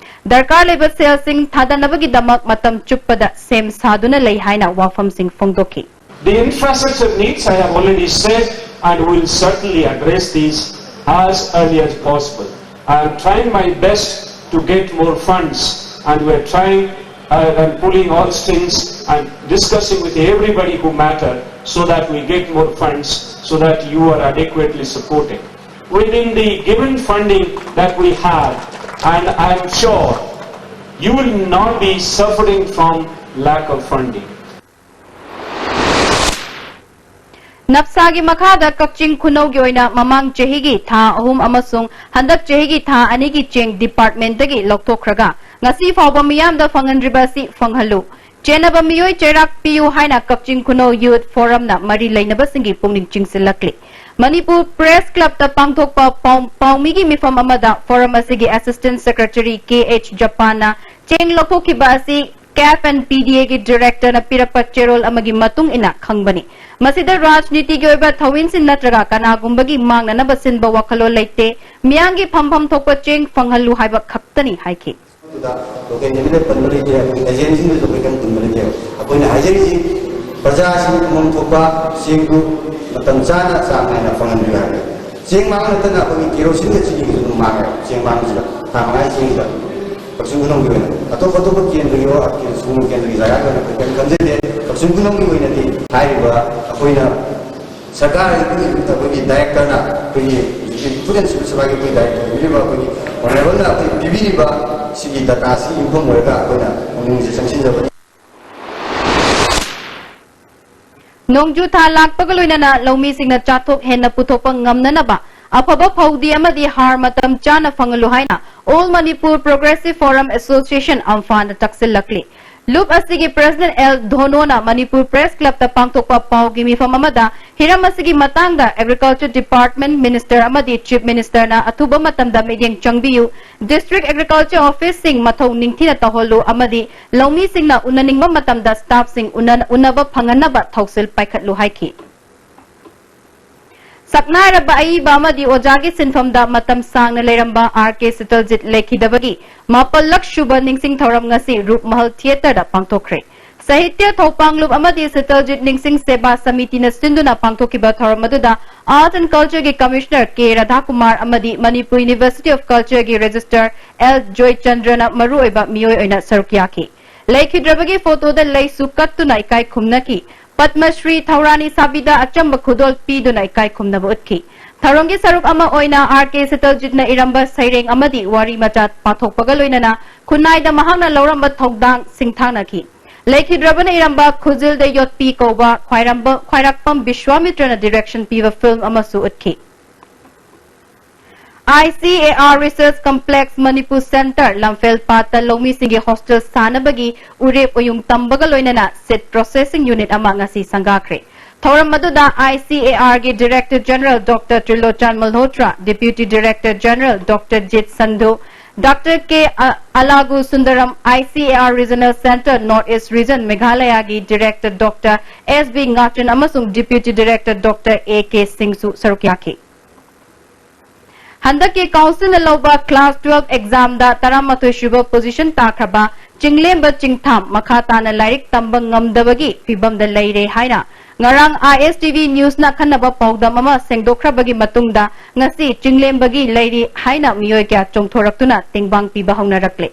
ꯗꯔꯀꯥꯔ ꯂꯩꯕ ꯁꯦꯜꯁꯤꯡ ꯊꯥꯗꯅꯕꯒꯤꯗꯃꯛ ꯃꯇꯝ ꯆꯨꯞꯄꯗ ꯁꯦꯝ ꯁꯥꯗꯨꯅ ꯂꯩ ꯍꯥꯏꯅ ꯋꯥꯐꯝꯁꯤꯡ ꯐꯣꯡꯗꯣꯛꯈꯤ꯫ The infrastructure needs, I have already said, and will certainly address these as early as possible. I am trying my best to get more funds, and we are trying uh, and pulling all strings and discussing with everybody who matter so that we get more funds so that you are adequately supported. Within the given funding that we have, and I am sure you will not be suffering from lack of funding. ꯅꯞꯁꯥꯒꯤ ꯃꯈꯥꯗ ꯀꯛꯆꯤꯡ ꯈꯨꯅꯧꯒꯤ ꯑꯣꯏꯅ ꯃꯃꯥꯡ ꯆꯍꯤꯒꯤ ꯊꯥ ꯑꯍꯨꯝ ꯑꯃꯁꯨꯡ ꯍꯟꯗꯛ ꯆꯍꯤꯒꯤ ꯊꯥ ꯑꯅꯤꯒꯤ ꯆꯦꯡ departmentꯇꯒꯤ ꯂꯧꯊꯣꯛꯈ꯭ꯔꯒ ꯉꯁꯤ ꯐꯥꯎꯕ ꯃꯤꯌꯥꯝꯗ ꯐꯪꯍꯟꯗ꯭ꯔꯤꯕ ꯑꯁꯤ ꯐꯪꯍꯜꯂꯨ꯫ ꯆꯦꯟꯅꯕ ꯃꯤꯑꯣꯏ ꯆꯩꯔꯥꯛ ꯄꯤꯌꯨ ꯍꯥꯏꯅ ꯀꯛꯆꯤꯡ ꯈꯨꯅꯧ Youth Forumꯅ ꯃꯔꯤ ꯂꯩꯅꯕꯁꯤꯡꯒꯤ ꯄꯨꯛꯅꯤꯡ ꯆꯤꯡꯁꯤꯜꯂꯛꯂꯤ꯫ ꯃꯅꯤꯄꯨꯔ Press Clubꯇ ꯄꯥꯡꯊꯣꯛꯄ ꯄꯥꯎ- ꯄꯥꯎꯃꯤꯒꯤ ꯃꯤꯐꯝ ꯑꯃꯗ Forum ꯑꯁꯤꯒꯤ Assistant Secretary K H Japanꯅ ꯆꯦꯡ ꯂꯧꯊꯣꯛꯈꯤꯕ ꯑꯁꯤ CAF and P D Aꯒꯤ Directorꯅ ꯄꯤꯔꯛꯄ ꯆꯦꯔꯣꯜ ꯑꯃꯒꯤ ꯃꯇꯨꯡ ꯏꯟꯅ ꯈꯪꯕꯅꯤ꯫ ꯃꯁꯤꯗ ꯔꯥꯖꯅꯤꯇꯤꯒꯤ ꯑꯣꯏꯕ ꯊꯧꯃꯤꯟꯁꯤꯡ ꯅꯠꯇ꯭ꯔꯒ ꯀꯅꯥꯒꯨꯝꯕꯒꯤ ꯃꯥꯡꯅꯅꯕ ꯁꯤꯟꯕ ꯋꯥꯈꯜꯂꯣꯟ ꯂꯩꯇꯦ꯫ ꯃꯤꯌꯥꯝꯒꯤ ꯐꯝꯐꯝ ꯊꯣꯛꯄ ꯆꯦꯡ ꯐꯪꯍꯜꯂꯨ ꯍꯥꯏꯕ ꯈꯛꯇꯅꯤ ꯍꯥꯏꯈꯤ꯫ ꯗ ꯂꯣꯀꯦꯜ ꯃꯦꯗꯤꯌꯥꯗ ꯄꯟꯕ ꯂꯩꯇꯦ, ꯑꯩꯈꯣꯏ ꯑꯦꯖꯦꯟꯁꯤꯡꯗꯁꯨ ꯑꯩꯈꯣꯏ ꯀꯔꯤꯝ ꯄꯨꯟꯕ ꯂꯩꯇꯦꯕ꯫ ꯑꯩꯈꯣꯏꯅ ꯍꯥꯏꯖꯔꯤꯁꯤ ꯄ꯭ꯔꯖꯥꯁꯤꯡ ꯐꯝꯐꯝ ꯊꯣꯛꯄ ꯆꯦꯡꯗꯨ ꯃꯇꯝ ꯆꯥꯅ ꯆꯥꯡ ꯅꯥꯏꯅ ꯐꯪꯍꯟꯕꯤꯌꯨ ꯍꯥꯏꯕ꯫ ꯆꯦꯡ ꯃꯥꯡꯕ ꯅꯠꯇꯅ ꯑꯩꯈꯣꯏꯒꯤ ꯀꯦꯔꯣꯁꯤꯟꯒ ꯆꯤꯅꯤꯒꯤꯁꯨ ꯑꯗꯨꯝ ꯃꯥꯡꯉꯦꯕ꯫ ꯆꯦꯡ ꯃꯥꯡꯕꯁꯤꯗ ꯊꯥ ꯃꯉꯥꯒꯤ ꯆꯦꯡꯁꯤꯗ ꯀꯛꯆꯤꯡ ꯈꯨꯅꯧꯒꯤ ꯑꯣꯏꯅ ꯑꯇꯣꯞ ꯑꯇꯣꯞꯄ ꯀꯦꯟꯗ꯭ꯔꯒꯤ ꯑꯣꯔ ꯁꯨꯒꯨꯝꯕ ꯀꯦꯟꯗ꯭ꯔꯒꯤ ꯖꯒꯥꯒꯤ ꯑꯣꯏꯅ ꯑꯩꯈꯣꯏ ꯀꯔꯤꯝ ꯈꯪꯖꯗꯦ꯫ ꯀꯛꯆꯤꯡ ꯈꯨꯅꯧꯒꯤ ꯑꯣꯏꯅꯗꯤ ꯍꯥꯏꯔꯤꯕ ꯑꯩꯈꯣꯏꯅ ꯁꯔꯀꯥꯔ ꯑꯩꯈꯣꯏꯒꯤ ꯗꯥꯏꯔꯦꯛꯇꯔꯅ ꯑꯩꯈꯣꯏꯒꯤ ꯍꯧꯖꯤꯛꯀꯤ ꯐꯨꯗ ꯑꯦꯟ ꯁꯤꯚꯤꯜ ꯁꯄ꯭ꯂꯥꯏꯒꯤ ꯑꯩꯈꯣꯏ ꯗꯥꯏꯔꯦꯛꯇꯔ ꯑꯣꯏꯕꯤꯔꯤꯕ ꯑꯩꯈꯣꯏꯒꯤ ꯑꯣꯅꯔꯦꯕꯜꯅ ꯑꯩꯈꯣꯏ ꯄꯤꯕꯤꯔꯤꯕ ꯁꯤꯒꯤ ꯗꯇꯥꯁꯤ ꯌꯨꯝꯐꯝ ꯑꯣꯏꯔꯒ ꯑꯩꯈꯣꯏꯅ ꯄꯨꯛꯅꯤꯡꯁꯦ ꯆꯪꯁꯤꯟꯖꯕꯅꯤ꯫ ꯅꯣꯡꯖꯨ ꯊꯥ ꯂꯥꯛꯄꯒ ꯂꯣꯏꯅꯅ ꯂꯧꯃꯤꯁꯤꯡꯅ ꯆꯥꯊꯣꯛ ꯍꯦꯟꯅ ꯄꯨꯊꯣꯛꯄ ꯉꯝꯅꯅꯕ ꯑꯐꯕ ꯐꯧꯗꯤ ꯑꯃꯗꯤ ꯍꯥꯔ ꯃꯇꯝ ꯆꯥꯅ ꯐꯪꯍꯜꯂꯨ ꯍꯥꯏꯅ All Manipur Progressive Farmer Association, ꯑꯝꯐꯥꯅ ꯇꯛꯁꯤꯜꯂꯛꯂꯤ꯫ ꯂꯨꯞ ꯑꯁꯤꯒꯤ ꯄ꯭ꯔꯦꯁꯤꯗꯦꯟꯠ ꯑꯦꯜ ꯙꯣꯅꯣꯅ ꯃꯅꯤꯄꯨꯔ ꯄ꯭ꯔꯦꯁ ꯀ꯭ꯂꯕꯇ ꯄꯥꯡꯊꯣꯛꯄ ꯄꯥꯎꯒꯤ ꯃꯤꯐꯝ ꯑꯃꯗ ꯍꯤꯔꯝ ꯑꯁꯤꯒꯤ ꯃꯇꯥꯡꯗ ꯑꯦꯒ꯭ꯔꯤꯀꯜꯆꯔ ꯗꯤꯄꯥꯔꯠꯃꯦꯟꯠ ꯃꯤꯅꯤꯁꯇꯔ ꯑꯃꯗꯤ ꯆꯤꯐ ꯃꯤꯅꯤꯁꯇꯔꯅ ꯑꯊꯨꯕ ꯃꯇꯝꯗ ꯃꯤꯠꯌꯦꯡ ꯆꯪꯕꯤꯌꯨ, ꯗꯤꯁꯇ꯭ꯔꯤꯛ ꯑꯦꯒ꯭ꯔꯤꯀꯜꯆꯔ ꯑꯣꯐꯤꯁꯁꯤꯡ ꯃꯊꯧ ꯅꯤꯡꯊꯤꯅ ꯇꯧꯍꯜꯂꯨ ꯑꯃꯗꯤ ꯂꯧꯃꯤꯁꯤꯡꯅ ꯎꯅꯅꯤꯡꯕ ꯃꯇꯝꯗ ꯁ꯭ꯇꯥꯐꯁꯤꯡ ꯎꯅ-, ꯎꯅꯕ ꯐꯪꯍꯟꯅꯕ ꯊꯧꯁꯤꯜ ꯄꯥꯏꯈꯠꯂꯨ ꯍꯥꯏꯈꯤ꯫ ꯁꯛꯅꯥꯏꯔꯕ ꯑꯏꯕ ꯑꯃꯗꯤ ꯑꯣꯖꯥꯒꯤ ꯁꯤꯟꯐꯝꯗ ꯃꯇꯝ ꯁꯥꯡꯅ ꯂꯩꯔꯝꯕ ꯑꯥꯔ ꯀꯦ ꯁꯤꯇꯜꯖꯤꯠ ꯂꯩꯈꯤꯗꯕꯒꯤ ꯃꯥꯄꯜꯂꯛ ꯁꯨꯕ ꯅꯤꯡꯁꯤꯡ ꯊꯧꯔꯝ ꯉꯁꯤ ꯔꯨꯞꯃꯍꯜ ꯊꯤꯌꯦꯇꯔꯗ ꯄꯥꯡꯊꯣꯛꯈ꯭ꯔꯦ꯫ ꯁꯥꯍꯤꯇ꯭ꯌ ꯊꯧꯄꯥꯡꯂꯨꯞ ꯑꯃꯗꯤ ꯁꯤꯇꯜꯖꯤꯠ ꯅꯤꯡꯁꯤꯡ ꯁꯦꯕꯥ ꯁꯃꯤꯇꯤꯅ ꯁꯤꯟꯗꯨꯅ ꯄꯥꯡꯊꯣꯛꯈꯤꯕ ꯊꯧꯔꯝ ꯑꯗꯨꯗ ꯑꯥꯔꯠ ꯑꯦꯟ ꯀꯜꯆꯔꯒꯤ ꯀꯃꯤꯁꯅꯔ ꯀꯦ ꯔꯥꯙꯥꯀꯨꯃꯥꯔ ꯑꯃꯗꯤ ꯃꯅꯤꯄꯨꯔ ꯌꯨꯅꯤꯚꯔꯁꯤꯇꯤ ꯑꯣꯐ ꯀꯜꯆꯔꯒꯤ ꯔꯦꯖꯤꯁꯇꯔ ꯑꯦꯜ ꯖꯣꯏꯆꯟꯗ꯭ꯔꯅ ꯃꯔꯨꯑꯣꯏꯕ ꯃꯤꯑꯣꯏ ꯑꯣꯏꯅ ꯁꯔꯨꯛ ꯌꯥꯈꯤ꯫ ꯂꯩꯈꯤꯗ꯭ꯔꯕꯒꯤ ꯐꯣꯇꯣꯗ ꯂꯩꯁꯨ ꯀꯠꯇꯨꯅ ꯏꯀꯥꯏ ꯈꯨꯝꯅꯈꯤ꯫ ꯄꯗꯃ ꯁ꯭ꯔꯤ ꯊꯧꯔꯥꯅꯤ ꯁꯥꯕꯤꯗ ꯑꯆꯝꯕ ꯈꯨꯗꯣꯜ ꯄꯤꯗꯨꯅ ꯏꯀꯥꯏ ꯈꯨꯝꯅꯕ ꯎꯠꯈꯤ꯫ ꯊꯧꯔꯝꯒꯤ ꯁꯔꯨꯛ ꯑꯃ ꯑꯣꯏꯅ ꯑꯥꯔ ꯀꯦ ꯁꯤꯇꯜꯖꯤꯠꯅ ꯏꯔꯝꯕ ꯁꯩꯔꯦꯡ ꯑꯃꯗꯤ ꯋꯥꯔꯤ ꯃꯆꯥ ꯄꯥꯊꯣꯛꯄꯒ ꯂꯣꯏꯅꯅ ꯈꯨꯟꯅꯥꯏꯗ ꯃꯍꯥꯛꯅ ꯂꯧꯔꯝꯕ ꯊꯧꯗꯥꯡ ꯁꯤꯡꯊꯥꯅꯈꯤ꯫ ꯂꯩꯈꯤꯗ꯭ꯔꯕꯅ ꯏꯔꯝꯕ ꯈꯨꯖꯤꯜꯗ ꯌꯣꯠꯄꯤ ꯀꯧꯕ ꯈ꯭ꯋꯥꯏꯔꯝꯕ-, ꯈ꯭ꯋꯥꯏꯔꯥꯛꯄꯝ ꯕꯤꯁ꯭ꯋꯥꯃꯤꯇ꯭ꯔꯅ ꯗꯤꯔꯦꯛꯁꯟ ꯄꯤꯕ ꯐꯤꯜꯝ ꯑꯃꯁꯨ ꯎꯠꯈꯤ꯫ I C A R Research Complex Manipur Centre ꯂꯝꯐꯦꯜ ꯄꯥꯠꯇ ꯂꯧꯃꯤꯁꯤꯡꯒꯤ ꯍꯣꯁꯇꯦꯜ ꯁꯥꯅꯕꯒꯤ ꯎꯔꯦꯞ ꯎꯌꯨꯡ ꯇꯝꯕꯒ ꯂꯣꯏꯅꯅ seed processing unit ꯑꯃ ꯉꯁꯤ ꯁꯪꯒꯥꯈ꯭ꯔꯦ꯫ ꯊꯧꯔꯝ ꯑꯗꯨꯗ ꯑꯥꯏ ꯁꯤ ꯑꯦ ꯑꯥꯔꯒꯤ Director General Doctor ꯇ꯭ꯔꯤꯂꯣꯆꯟ ꯃꯜꯍꯣꯇ꯭ꯔꯥ, Deputy Director General Doctor ꯖꯤꯠ ꯁꯟꯙꯨ, Doctor ꯀꯦ ꯑ-, ꯑꯂꯥꯒꯨ Sundaram, I C A R Regional Centre North East Region ꯃꯦꯘꯥꯂꯌꯥꯒꯤ Director Doctor S B Ngachan ꯑꯃꯁꯨꯡ Deputy Director Doctor A K ꯁꯤꯡꯁꯨ ꯁꯔꯨꯛ ꯌꯥꯈꯤ꯫ ꯍꯟꯗꯛꯀꯤ ꯀꯥꯎꯟꯁꯤꯜꯅ ꯂꯧꯕ class twelve examꯗ ꯇꯔꯥꯃꯥꯊꯣꯏ ꯁꯨꯕ position ꯇꯥꯈ꯭ꯔꯕ ꯆꯤꯡꯂꯦꯝꯕ ꯆꯤꯡꯊꯥꯝ ꯃꯈꯥ ꯇꯥꯅ ꯂꯥꯏꯔꯤꯛ ꯇꯝꯕ ꯉꯝꯗꯕꯒꯤ ꯐꯤꯚꯝꯗ ꯂꯩꯔꯦ ꯍꯥꯏꯅ ꯉꯔꯥꯡ ꯑꯥꯏ ꯑꯦꯁ ꯇꯤ ꯚꯤ Newsꯅ ꯈꯟꯅꯕ ꯄꯥꯎꯗꯝ ꯑꯃ ꯁꯦꯡꯗꯣꯛꯈ꯭ꯔꯕꯒꯤ ꯃꯇꯨꯡꯗ ꯉꯁꯤ ꯆꯤꯡꯂꯦꯝꯕꯒꯤ ꯂꯩꯔꯤ ꯍꯥꯏꯅ ꯃꯤꯑꯣꯏ ꯀꯌꯥ ꯆꯣꯡꯊꯣꯔꯛꯇꯨꯅ ꯇꯦꯡꯕꯥꯡ ꯄꯤꯕ ꯍꯧꯅꯔꯛꯂꯦ꯫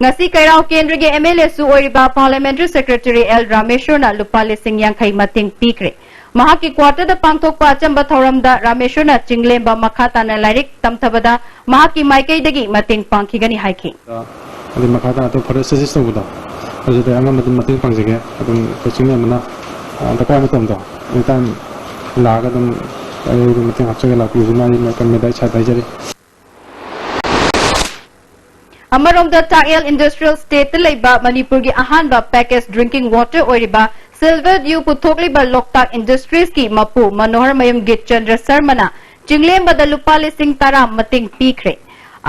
ꯉꯁꯤ ꯀꯩꯔꯥꯎ ꯀꯦꯟꯗ꯭ꯔꯒꯤ ꯑꯦꯝ ꯑꯦꯜ ꯑꯦꯁꯨ ꯑꯣꯏꯔꯤꯕ Parliamentary Secretary ꯑꯦꯜ ꯔꯥꯃꯦꯁ꯭ꯋꯔꯅ ꯂꯨꯄꯥ ꯂꯤꯁꯤꯡ ꯌꯥꯡꯈꯩ ꯃꯇꯦꯡ ꯄꯤꯈ꯭ꯔꯦ꯫ ꯃꯍꯥꯛꯀꯤ quarterꯗ ꯄꯥꯡꯊꯣꯛꯄ ꯑꯆꯝꯕ ꯊꯧꯔꯝꯗ ꯔꯥꯃꯦꯁ꯭ꯋꯔꯅ ꯆꯤꯡꯂꯦꯝꯕ ꯃꯈꯥ ꯇꯥꯅ ꯂꯥꯏꯔꯤꯛ ꯇꯝꯊꯕꯗ ꯃꯍꯥꯛꯀꯤ ꯃꯥꯏꯀꯩꯗꯒꯤ ꯃꯇꯦꯡ ꯄꯥꯡꯈꯤꯒꯅꯤ ꯍꯥꯏꯈꯤ꯫ ꯑꯗꯩ ꯃꯈꯥ ꯇꯥꯅ ꯑꯇꯣꯞꯄ further studies ꯇꯧꯕꯗꯣ, ꯑꯗꯨꯗ ꯑꯉꯝꯕ ꯑꯗꯨꯝ ꯃꯇꯦꯡ ꯄꯥꯡꯖꯒꯦ꯫ ꯑꯗꯨꯝ ꯑꯩꯈꯣꯏ ꯆꯤꯡꯂꯦꯝꯕꯅ ꯑ, ꯗꯔꯀꯥꯔ ꯃꯇꯝꯗꯣ, ꯑꯦꯅꯤ ꯇꯥꯏꯝ ꯂꯥꯛꯑꯒ ꯑꯗꯨꯝ ꯑꯩ ꯑꯗꯨꯝ ꯃꯇꯦꯡ ꯍꯥꯞꯆꯒꯦ, ꯂꯥꯛꯄꯤꯌꯨ꯫ ꯏꯃꯥ ꯏꯕꯦꯟꯅ ꯀꯟꯕꯗ ꯑꯩ ꯁꯥꯗ ꯍꯥꯏꯖꯔꯤ꯫ ꯑꯃꯔꯣꯝꯗ, ꯆꯥꯛꯍꯦꯜ ꯏꯟꯗꯁꯇ꯭ꯔꯤꯌꯦꯜ ꯏꯁꯇꯦꯠꯇ ꯂꯩꯕ ꯃꯅꯤꯄꯨꯔꯒꯤ ꯑꯍꯥꯟꯕ ꯄꯦꯀꯦꯖ ꯗ꯭ꯔꯤꯡꯀꯤꯡ ꯋꯥꯇꯔ ꯑꯣꯏꯔꯤꯕ ꯁꯤꯜꯚꯔ ꯗ꯭ꯌꯨ ꯄꯨꯊꯣꯛꯂꯤꯕ ꯂꯣꯛꯇꯥꯛ ꯏꯟꯗꯁꯇ꯭ꯔꯤꯁꯀꯤ ꯃꯄꯨ ꯃꯅꯣꯍꯔ ꯃꯌꯨꯝ ꯒꯤꯠꯆꯟꯗ꯭ꯔ ꯁꯔꯃꯅ ꯆꯤꯡꯂꯦꯝꯕꯗ ꯂꯨꯄꯥ ꯂꯤꯁꯤꯡ ꯇꯔꯥ ꯃꯇꯦꯡ ꯄꯤꯈ꯭ꯔꯦ꯫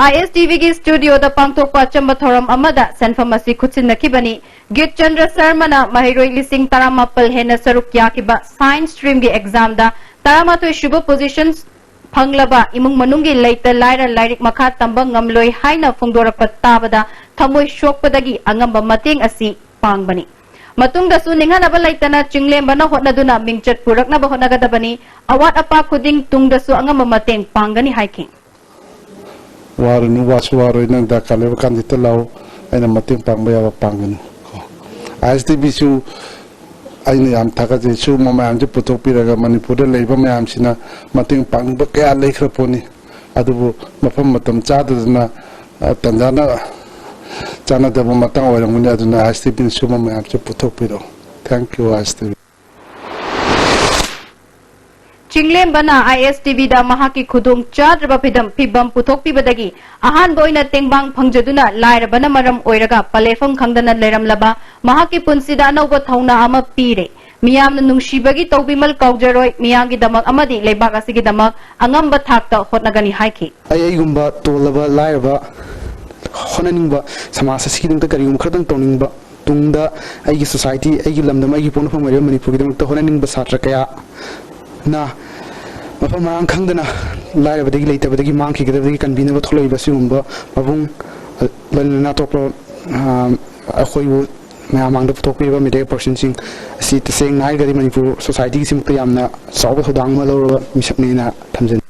ꯑꯥꯏ ꯑꯦꯁ ꯇꯤ ꯚꯤꯒꯤ ꯁ꯭ꯇꯨꯗꯤꯑꯣꯗ ꯄꯥꯡꯊꯣꯛꯄ ꯑꯆꯝꯕ ꯊꯧꯔꯝ ꯑꯃꯗ ꯁꯦꯟꯐꯝ ꯑꯁꯤ ꯈꯨꯠꯁꯤꯟꯅꯈꯤꯕꯅꯤ꯫ ꯒꯤꯠꯆꯟꯗ꯭ꯔ ꯁꯔꯃꯅ ꯃꯍꯩꯔꯣꯏ ꯂꯤꯁꯤꯡ ꯇꯔꯥꯃꯥꯄꯜ ꯍꯦꯟꯅ ꯁꯔꯨꯛ ꯌꯥꯈꯤꯕ ꯁꯥꯏꯟꯁ ꯁ꯭ꯇ꯭ꯔꯤꯝꯒꯤ ꯑꯦꯛꯖꯥꯝꯗ ꯇꯔꯥꯃꯥꯊꯣꯏ ꯁꯨꯕ ꯄꯣꯖꯤꯁꯟ ꯐꯪꯂꯕ ꯏꯃꯨꯡ ꯃꯅꯨꯡꯒꯤ ꯂꯩꯇ ꯂꯥꯏꯔ ꯂꯥꯏꯔꯤꯛ ꯃꯈꯥ ꯇꯝꯕ ꯉꯝꯂꯣꯏ ꯍꯥꯏꯅ ꯐꯣꯡꯗꯣꯔꯛꯄ ꯇꯥꯕꯗ ꯊꯃꯣꯏ ꯁꯣꯛꯄꯗꯒꯤ ꯑꯉꯝꯕ ꯃꯇꯦꯡ ꯑꯁꯤ ꯄꯥꯡꯕꯅꯤ꯫ ꯃꯇꯨꯡꯗꯁꯨ ꯅꯤꯡꯍꯟꯅꯕ ꯂꯩꯇꯅ ꯆꯤꯡꯂꯦꯝꯕꯅ ꯍꯣꯠꯅꯗꯨꯅ ꯃꯤꯡꯆꯠ ꯄꯨꯔꯛꯅꯕ ꯍꯣꯠꯅꯒꯗꯕꯅꯤ꯫ ꯑꯋꯥꯠ ꯑꯄꯥ ꯈꯨꯗꯤꯡ ꯇꯨꯡꯗꯁꯨ ꯑꯉꯝꯕ ꯃꯇꯦꯡ ꯄꯥꯡꯒꯅꯤ ꯍꯥꯏꯈꯤ꯫ ꯋꯥꯔꯨꯅꯨ, ꯋꯥꯁꯨ ꯋꯥꯔꯣꯏ, ꯅꯪ ꯗꯔꯀꯥꯔ ꯂꯩꯕ ꯀꯥꯟꯗ ꯍꯦꯛꯇ ꯂꯥꯛꯎ, ꯑꯩꯅ ꯃꯇꯦꯡ ꯄꯥꯡꯕ ꯌꯥꯕ ꯄꯥꯡꯒꯅꯤ꯫ ꯀꯣ, ꯑꯥꯏ ꯑꯦꯁ ꯇꯤ ꯚꯤꯁꯨ ꯑꯩꯅ ꯌꯥꯝ ꯊꯥꯒꯠꯆꯩ꯫ ꯁꯤꯒꯨꯝꯕ ꯃꯌꯥꯝꯁꯦ ꯄꯨꯊꯣꯛꯄꯤꯔꯒ ꯃꯅꯤꯄꯨꯔꯗ ꯂꯩꯕ ꯃꯌꯥꯝꯁꯤꯅ ꯃꯇꯦꯡ ꯄꯥꯡꯅꯤꯡꯕ ꯀꯌꯥ ꯂꯩꯈ꯭ꯔ ꯄꯣꯠꯅꯤ꯫ ꯑꯗꯨꯕꯨ ꯃꯐꯝ ꯃꯇꯝ ꯆꯥꯗꯗꯅ, ꯑ, ꯇꯟꯖꯥꯅ ꯆꯥꯟꯅꯗꯕ ꯃꯇꯥꯡ ꯑꯣꯏꯔꯝꯒꯅꯤ꯫ ꯑꯗꯨꯅ ꯑꯥꯏ ꯑꯦꯁ ꯇꯤ ꯚꯤꯅ ꯁꯤꯒꯨꯝꯕ ꯃꯌꯥꯝꯁꯦ ꯄꯨꯊꯣꯛꯄꯤꯔꯛꯎ꯫ Thank you, I S T V. ꯆꯤꯡꯂꯦꯝꯕꯅ ꯑꯥꯏ ꯑꯦꯁ ꯇꯤ ꯚꯤꯗ ꯃꯍꯥꯛꯀꯤ ꯈꯨꯗꯣꯡ ꯆꯥꯗ꯭ꯔꯕ ꯐꯤꯗꯝ, ꯐꯤꯚꯝ ꯄꯨꯊꯣꯛꯄꯤꯕꯗꯒꯤ ꯑꯍꯥꯟꯕ ꯑꯣꯏꯅ ꯇꯦꯡꯕꯥꯡ ꯐꯪꯖꯗꯨꯅ ꯂꯥꯏꯔꯕꯅ ꯃꯔꯝ ꯑꯣꯏꯔꯒ ꯄꯂꯦꯐꯝ ꯈꯪꯗꯅ ꯂꯩꯔꯝꯂꯕ ꯃꯍꯥꯛꯀꯤ ꯄꯨꯟꯁꯤꯗ ꯑꯅꯧꯕ ꯊꯧꯅꯥ ꯑꯃ ꯄꯤꯔꯦ꯫ ꯃꯤꯌꯥꯝꯅ ꯅꯨꯡꯁꯤꯕꯒꯤ ꯇꯧꯕꯤꯃꯜ ꯀꯥꯎꯖꯔꯣꯏ, ꯃꯤꯌꯥꯝꯒꯤꯗꯃꯛ ꯑꯃꯗꯤ ꯂꯩꯕꯥꯛ ꯑꯁꯤꯒꯤꯗꯃꯛ ꯑꯉꯝꯕ ꯊꯥꯛꯇ ꯍꯣꯠꯅꯒꯅꯤ ꯍꯥꯏꯈꯤ꯫ ꯑꯩ ꯑꯩꯒꯨꯝꯕ ꯇꯣꯜꯂꯕ ꯂꯥꯏꯔꯕ ꯍꯣꯠꯅꯅꯤꯡꯕ, ꯁꯃꯥꯖ ꯑꯁꯤꯒꯤꯗꯃꯛꯇ ꯀꯔꯤꯒꯨꯝꯕ ꯈꯔꯗꯪ ꯇꯧꯅꯤꯡꯕ, ꯇꯨꯡꯗ ꯑꯩꯒꯤ ꯁꯣꯁꯥꯏꯇꯤ, ꯑꯩꯒꯤ ꯂꯝꯗꯝ, ꯑꯩꯒꯤ ꯄꯣꯛꯅꯐꯝ ꯑꯣꯏꯔꯤꯕ ꯃꯅꯤꯄꯨꯔꯒꯤꯗꯃꯛꯇ ꯍꯣꯠꯅꯅꯤꯡꯕ ꯁꯥꯇ꯭ꯔ ꯀꯌꯥꯅ ꯃꯐꯝ ꯃꯔꯥꯡ ꯈꯪꯗꯅ ꯂꯥꯏꯔꯕꯗꯒꯤ, ꯂꯩꯇꯕꯗꯒꯤ ꯃꯥꯡꯈꯤꯒꯗꯕꯗꯒꯤ ꯀꯟꯕꯤꯅꯕ ꯊꯣꯛꯂꯛꯏꯕ ꯁꯤꯒꯨꯝꯕ ꯃꯕꯨꯡ, ꯂꯣꯏꯅꯅ ꯑꯇꯣꯞꯄ, ꯑ, ꯑꯩꯈꯣꯏꯕꯨ ꯃꯌꯥꯝ ꯃꯥꯡꯗ ꯄꯨꯊꯣꯛꯄꯤꯕ ꯃꯤꯗꯤꯌꯥ ꯄꯔꯁꯟꯁꯤꯡ ꯑꯁꯤ ꯇꯁꯦꯡꯅ ꯍꯥꯏꯔꯒꯗꯤ ꯃꯅꯤꯄꯨꯔ ꯁꯣꯁꯥꯏꯇꯤꯒꯤꯁꯤꯃꯛꯇ ꯌꯥꯝꯅ ꯆꯥꯎꯕ ꯊꯧꯗꯥꯡ ꯑꯃ ꯂꯧꯔꯕ ꯃꯤꯁꯛꯅꯦꯅ ꯊꯝꯖꯅꯤꯡꯏ꯫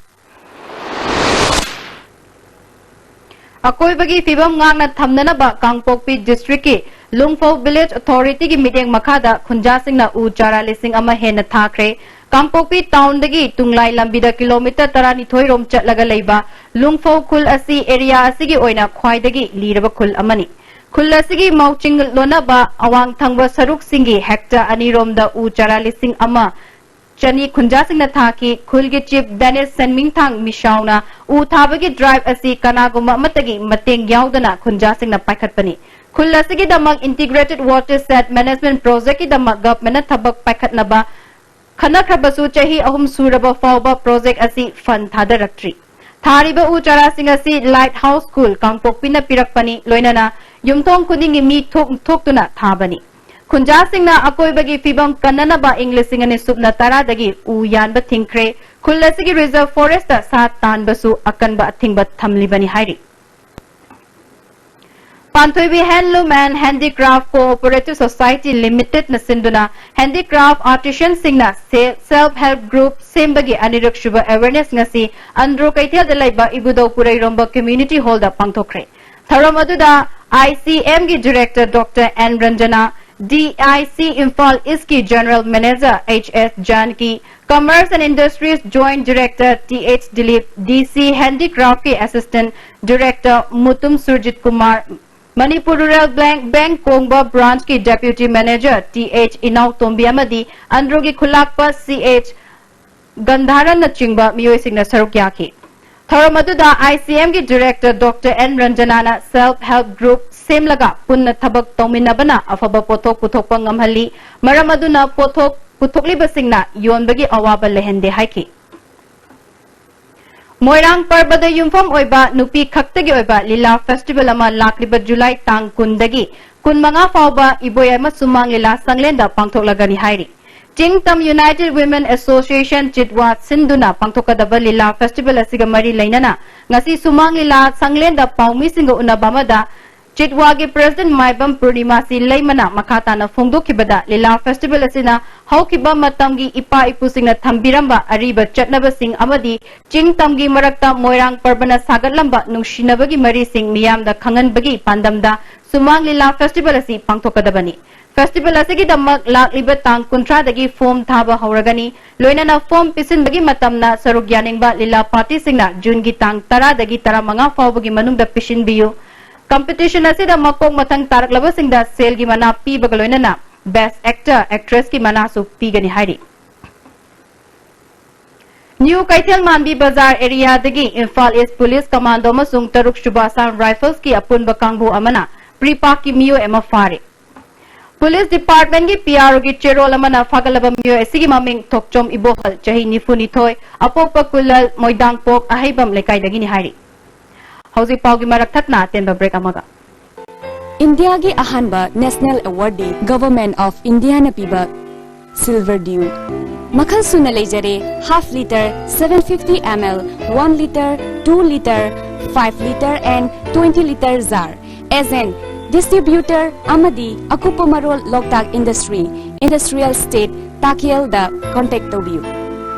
ꯑꯀꯣꯏꯕꯒꯤ ꯐꯤꯕꯝ ꯉꯥꯛꯅ ꯊꯝꯅꯅꯕ ꯀꯥꯡꯄꯣꯛꯄꯤ ꯗꯤꯁꯇ꯭ꯔꯤꯛꯀꯤ ꯂꯨꯡꯐꯧ ꯚꯤꯂꯦꯖ ꯑꯣꯊꯣꯔꯤꯇꯤꯒꯤ ꯃꯤꯠꯌꯦꯡ ꯃꯈꯥꯗ ꯈꯨꯟꯖꯥꯁꯤꯡꯅ ꯎ ꯆꯥꯔꯥ ꯂꯤꯁꯤꯡ ꯑꯃ ꯍꯦꯟꯅ ꯊꯥꯈ꯭ꯔꯦ꯫ ꯀꯥꯡꯄꯣꯛꯄꯤ ꯇꯥꯎꯟꯗꯒꯤ ꯇꯨꯡꯂꯥꯏ ꯂꯝꯕꯤꯗ ꯀꯤꯂꯣꯃꯤꯇꯔ ꯇꯔꯥꯅꯤꯊꯣꯏ ꯔꯣꯝ ꯆꯠꯂꯒ ꯂꯩꯕ ꯂꯨꯡꯐꯧ ꯈꯨꯜ ꯑꯁꯤ ꯑꯦꯔꯤꯌꯥ ꯑꯁꯤꯒꯤ ꯑꯣꯏꯅ ꯈ꯭ꯋꯥꯏꯗꯒꯤ ꯂꯤꯔꯕ ꯈꯨꯜ ꯑꯃꯅꯤ꯫ ꯈꯨꯜ ꯑꯁꯤꯒꯤ ꯃꯥꯎꯆꯤꯡ ꯂꯣꯟꯅꯕ ꯑꯋꯥꯡ ꯊꯪꯕ ꯁꯔꯨꯛꯁꯤꯡꯒꯤ ꯍꯦꯛꯇꯔ ꯑꯅꯤꯔꯣꯝꯗ ꯎ ꯆꯥꯔꯥ ꯂꯤꯁꯤꯡ ꯑꯃ ꯆꯅꯤ ꯈꯨꯟꯖꯥꯁꯤꯡꯅ ꯊꯥꯈꯤ꯫ ꯈꯨꯜꯒꯤ ꯆꯤꯐ ꯗꯦꯅꯤꯁ ꯁꯦꯟꯃꯤꯡꯊꯥꯡ ꯃꯤꯁꯥꯎꯅ ꯎ ꯊꯥꯕꯒꯤ ꯗ꯭ꯔꯥꯏꯚ ꯑꯁꯤ ꯀꯅꯥꯒꯨꯝꯕ ꯑꯃꯠꯇꯒꯤ ꯃꯇꯦꯡ ꯌꯥꯎꯗꯅ ꯈꯨꯟꯖꯥꯁꯤꯡꯅ ꯄꯥꯏꯈꯠꯄꯅꯤ꯫ ꯈꯨꯜ ꯑꯁꯤꯒꯤꯗꯃꯛ Integrated Watershed Management Projectꯀꯤꯗꯃꯛ ꯒꯚꯔꯟꯃꯦꯟꯠꯅ ꯊꯕꯛ ꯄꯥꯏꯈꯠꯅꯕ ꯈꯟꯅꯈ꯭ꯔꯕꯁꯨ ꯆꯍꯤ ꯑꯍꯨꯝ ꯁꯨꯔꯕ ꯐꯥꯎꯕ ꯄ꯭ꯔꯣꯖꯦꯛ ꯑꯁꯤ ꯐꯟ ꯊꯥꯗꯔꯛꯇ꯭ꯔꯤ꯫ ꯊꯥꯔꯤꯕ ꯎ ꯆꯥꯔꯥꯁꯤꯡ ꯑꯁꯤ ꯂꯥꯏꯠ ꯍꯥꯎꯁ ꯁ꯭ꯀꯨꯜ ꯀꯥꯡꯄꯣꯛꯄꯤꯅ ꯄꯤꯔꯛꯄꯅꯤ꯫ ꯂꯣꯏꯅꯅ ꯌꯨꯝꯊꯣꯡ ꯈꯨꯗꯤꯡꯒꯤ ꯃꯤ ꯊꯣꯛ-, ꯊꯣꯛꯇꯨꯅ ꯊꯥꯕꯅꯤ꯫ ꯈꯨꯟꯖꯥꯁꯤꯡꯅ ꯑꯀꯣꯏꯕꯒꯤ ꯐꯤꯕꯝ ꯀꯟꯅꯅꯕ ꯏꯪ ꯂꯤꯁꯤꯡ ꯑꯅꯤ ꯁꯨꯞꯅ ꯇꯔꯥꯗꯒꯤ ꯎ ꯌꯥꯟꯕ ꯊꯤꯡꯈ꯭ꯔꯦ꯫ ꯈꯨꯜ ꯑꯁꯤꯒꯤ ꯔꯤꯖꯔꯚ ꯐꯣꯔꯦꯁꯇ ꯁꯥ ꯇꯥꯟꯕꯁꯨ ꯑꯀꯟꯕ ꯑꯊꯤꯡꯕ ꯊꯝꯂꯤꯕꯅꯤ ꯍꯥꯏꯔꯤ꯫ ꯄꯥꯟꯊꯣꯏꯕꯤ Handloom and Handicraft Cooperative Society Limitedꯅ ꯁꯤꯟꯗꯨꯅ handicraft artisanꯁꯤꯡꯅ se-, self help group ꯁꯦꯝꯕꯒꯤ ꯑꯅꯤꯔꯛ ꯁꯨꯕ awareness ꯉꯁꯤ ꯑꯟꯗ꯭ꯔꯣ ꯀꯩꯊꯦꯜꯗ ꯂꯩꯕ ꯏꯕꯨꯙꯧ ꯄꯨꯔꯩꯔꯣꯝꯕ community hallꯗ ꯄꯥꯡꯊꯣꯛꯈ꯭ꯔꯦ꯫ ꯊꯧꯔꯝ ꯑꯗꯨꯗ ICMꯒꯤ director Doctor N ꯔꯟꯖꯅꯥ, DIC Imphal Eastꯀꯤ general manager H S ꯖꯥꯟꯀꯤ, Commerce and Industries Joint Director Th Dilip, DC Handicraftꯀꯤ Assistant Director Mutum Surjit Kumar, Manipur rural bank, bank Kongba ꯕ꯭ꯔꯥꯟꯆꯀꯤ Deputy Manager Th ꯏꯅꯥꯎꯇꯣꯝꯕꯤ ꯑꯃꯗꯤ ꯑꯟꯗ꯭ꯔꯣꯒꯤ ꯈꯨꯂꯥꯛꯄ Ch ꯒꯟꯙꯥꯔꯟꯅꯆꯤꯡꯕ ꯃꯤꯑꯣꯏꯁꯤꯡꯅ ꯁꯔꯨꯛ ꯌꯥꯈꯤ꯫ ꯊꯧꯔꯝ ꯑꯗꯨꯗ ICMꯒꯤ director Doctor N ꯔꯟꯖꯅꯥꯅ self help group ꯁꯦꯝꯂꯒ ꯄꯨꯟꯅ ꯊꯕꯛ ꯇꯧꯃꯤꯟꯅꯕꯅ ꯑꯐꯕ ꯄꯣꯠꯊꯣꯛ ꯄꯨꯊꯣꯛꯄ ꯉꯝꯍꯜꯂꯤ, ꯃꯔꯝ ꯑꯗꯨꯅ ꯄꯣꯠꯊꯣꯛ ꯄꯨꯊꯣꯛꯂꯤꯕꯁꯤꯡꯅ ꯌꯣꯟꯕꯒꯤ ꯑꯋꯥꯕ ꯂꯩꯍꯟꯗꯦ ꯍꯥꯏꯈꯤ꯫ ꯃꯣꯏꯔꯥꯡ ꯄꯔꯕꯗ ꯌꯨꯝꯐꯝ ꯑꯣꯏꯕ ꯅꯨꯄꯤ ꯈꯛꯇꯒꯤ ꯑꯣꯏꯕ ꯂꯤꯂꯥ festival ꯑꯃ ꯂꯥꯛꯂꯤꯕ July ꯇꯥꯡ ꯀꯨꯟꯗꯒꯤ ꯀꯨꯟꯃꯉꯥ ꯐꯥꯎꯕ ꯏꯕꯣꯌꯥꯏꯃ ꯁꯨꯃꯥꯡ ꯂꯤꯂꯥ ꯁꯪꯂꯦꯟꯗ ꯄꯥꯡꯊꯣꯛꯂꯒꯅꯤ ꯍꯥꯏꯔꯤ꯫ ꯆꯤꯡꯇꯝ United Women Association ꯆꯤꯠꯋꯥ ꯁꯤꯟꯗꯨꯅ ꯄꯥꯡꯊꯣꯛꯀꯗꯕ ꯂꯤꯂꯥ festival ꯑꯁꯤꯒ ꯃꯔꯤ ꯂꯩꯅꯅ ꯉꯁꯤ ꯁꯨꯃꯥꯡ ꯂꯤꯂꯥ ꯁꯪꯂꯦꯟꯗ ꯄꯥꯎꯃꯤꯁꯤꯡꯒ ꯎꯅꯕ ꯑꯃꯗ ꯆꯤꯠꯋꯥꯒꯤ president ꯃꯥꯏꯕꯝ ꯄꯨꯔꯅꯤꯃꯥꯁꯤ ꯂꯩꯃꯅ ꯃꯈꯥ ꯇꯥꯅ ꯐꯣꯡꯗꯣꯛꯈꯤꯕꯗ, ꯂꯤꯂꯥ festival ꯑꯁꯤꯅ ꯍꯧꯈꯤꯕ ꯃꯇꯝꯒꯤ ꯏꯄꯥ ꯏꯄꯨꯁꯤꯡꯅ ꯊꯝꯕꯤꯔꯝꯕ ꯑꯔꯤꯕ ꯆꯠꯅꯕꯁꯤꯡ ꯑꯃꯗꯤ ꯆꯤꯡ ꯇꯝꯒꯤ ꯃꯔꯛꯇ ꯃꯣꯏꯔꯥꯡ ꯄꯔꯕꯅ ꯁꯥꯒꯠꯂꯝꯕ ꯅꯨꯡꯁꯤꯅꯕꯒꯤ ꯃꯔꯤꯁꯤꯡ ꯃꯤꯌꯥꯝꯗ ꯈꯪꯍꯟꯕꯒꯤ ꯄꯥꯟꯗꯝꯗ ꯁꯨꯃꯥꯡ ꯂꯤꯂꯥ festival ꯑꯁꯤ ꯄꯥꯡꯊꯣꯛꯀꯗꯕꯅꯤ꯫ Festival ꯑꯁꯤꯒꯤꯗꯃꯛ ꯂꯥꯛꯂꯤꯕ ꯇꯥꯡ ꯀꯨꯟꯊ꯭ꯔꯥꯗꯒꯤ form ꯊꯥꯕ ꯍꯧꯔꯒꯅꯤ꯫ ꯂꯣꯏꯅꯅ form ꯄꯤꯁꯤꯟꯕꯒꯤ ꯃꯇꯝꯅ ꯁꯔꯨꯛ ꯌꯥꯅꯤꯡꯕ ꯂꯤꯂꯥ partyꯁꯤꯡꯅ Juneꯒꯤ ꯇꯥꯡ ꯇꯔꯥꯗꯒꯤ ꯇꯔꯥꯃꯉꯥ ꯐꯥꯎꯕꯒꯤ ꯃꯅꯨꯡꯗ ꯄꯤꯁꯤꯟꯕꯤꯌꯨ꯫ Competition ꯑꯁꯤꯗ ꯃꯀꯣꯛ ꯃꯊꯪ ꯇꯥꯔꯛꯂꯕꯁꯤꯡꯗ ꯁꯦꯜꯒꯤ ꯃꯅꯥ ꯄꯤꯕꯒ ꯂꯣꯏꯅꯅ Best Actor, Actressꯀꯤ ꯃꯅꯥꯁꯨ ꯄꯤꯒꯅꯤ ꯍꯥꯏꯔꯤ꯫ New ꯀꯩꯊꯦꯜ ꯃꯥꯟꯕꯤ ꯕꯖꯥꯔ areaꯗꯒꯤ Imphal East Police Commando ꯑꯃꯁꯨꯡ ꯇꯔꯨꯛ ꯁꯨꯕ Assam Riflesꯀꯤ ꯑꯄꯨꯟꯕ ꯀꯥꯡꯕꯨ ꯑꯃꯅ pre-parkꯀꯤ ꯃꯤꯑꯣꯏ ꯑꯃ ꯐꯥꯔꯦ꯫ Police Departmentꯀꯤ P R Oꯒꯤ ꯆꯦꯔꯣꯜ ꯑꯃꯅ ꯐꯥꯒꯠꯂꯕ ꯃꯤꯑꯣꯏ ꯑꯁꯤꯒꯤ ꯃꯃꯤꯡ ꯊꯣꯛꯆꯣꯝ ꯏꯕꯣꯍꯜ, ꯆꯍꯤ ꯅꯤꯐꯨ ꯅꯤꯊꯣꯏ, ꯑꯄꯣꯛꯄ ꯈꯨꯜꯂꯜ ꯃꯣꯏꯗꯥꯡꯄꯣꯛ ꯑꯍꯩꯕꯝ ꯂꯩꯀꯥꯏꯗꯒꯤꯅꯤ ꯍꯥꯏꯔꯤ꯫ ꯍꯧꯖꯤꯛ ꯄꯥꯎꯒꯤ ꯃꯔꯛ ꯊꯠꯅ ꯑꯇꯦꯟꯕ break ꯑꯃꯒ꯫ ꯏꯟꯗꯤꯌꯥꯒꯤ ꯑꯍꯥꯟꯕ national awardꯗꯤ Government of Indiaꯅ ꯄꯤꯕ Silver Dew꯫ ꯃꯈꯜ ꯁꯨꯅ ꯂꯩꯖꯔꯦ: half litre, seven fifty ml, one litre, two litre, five litre and twenty litre jar꯫ Agent, distributor ꯑꯃꯗꯤ ꯑꯀꯨꯞꯄ ꯃꯔꯣꯜ ꯂꯣꯛꯇꯥꯛ Industry, Industrial Estate, ꯇꯥꯈꯦꯜꯗ contact ꯇꯧꯕꯤꯌꯨ꯫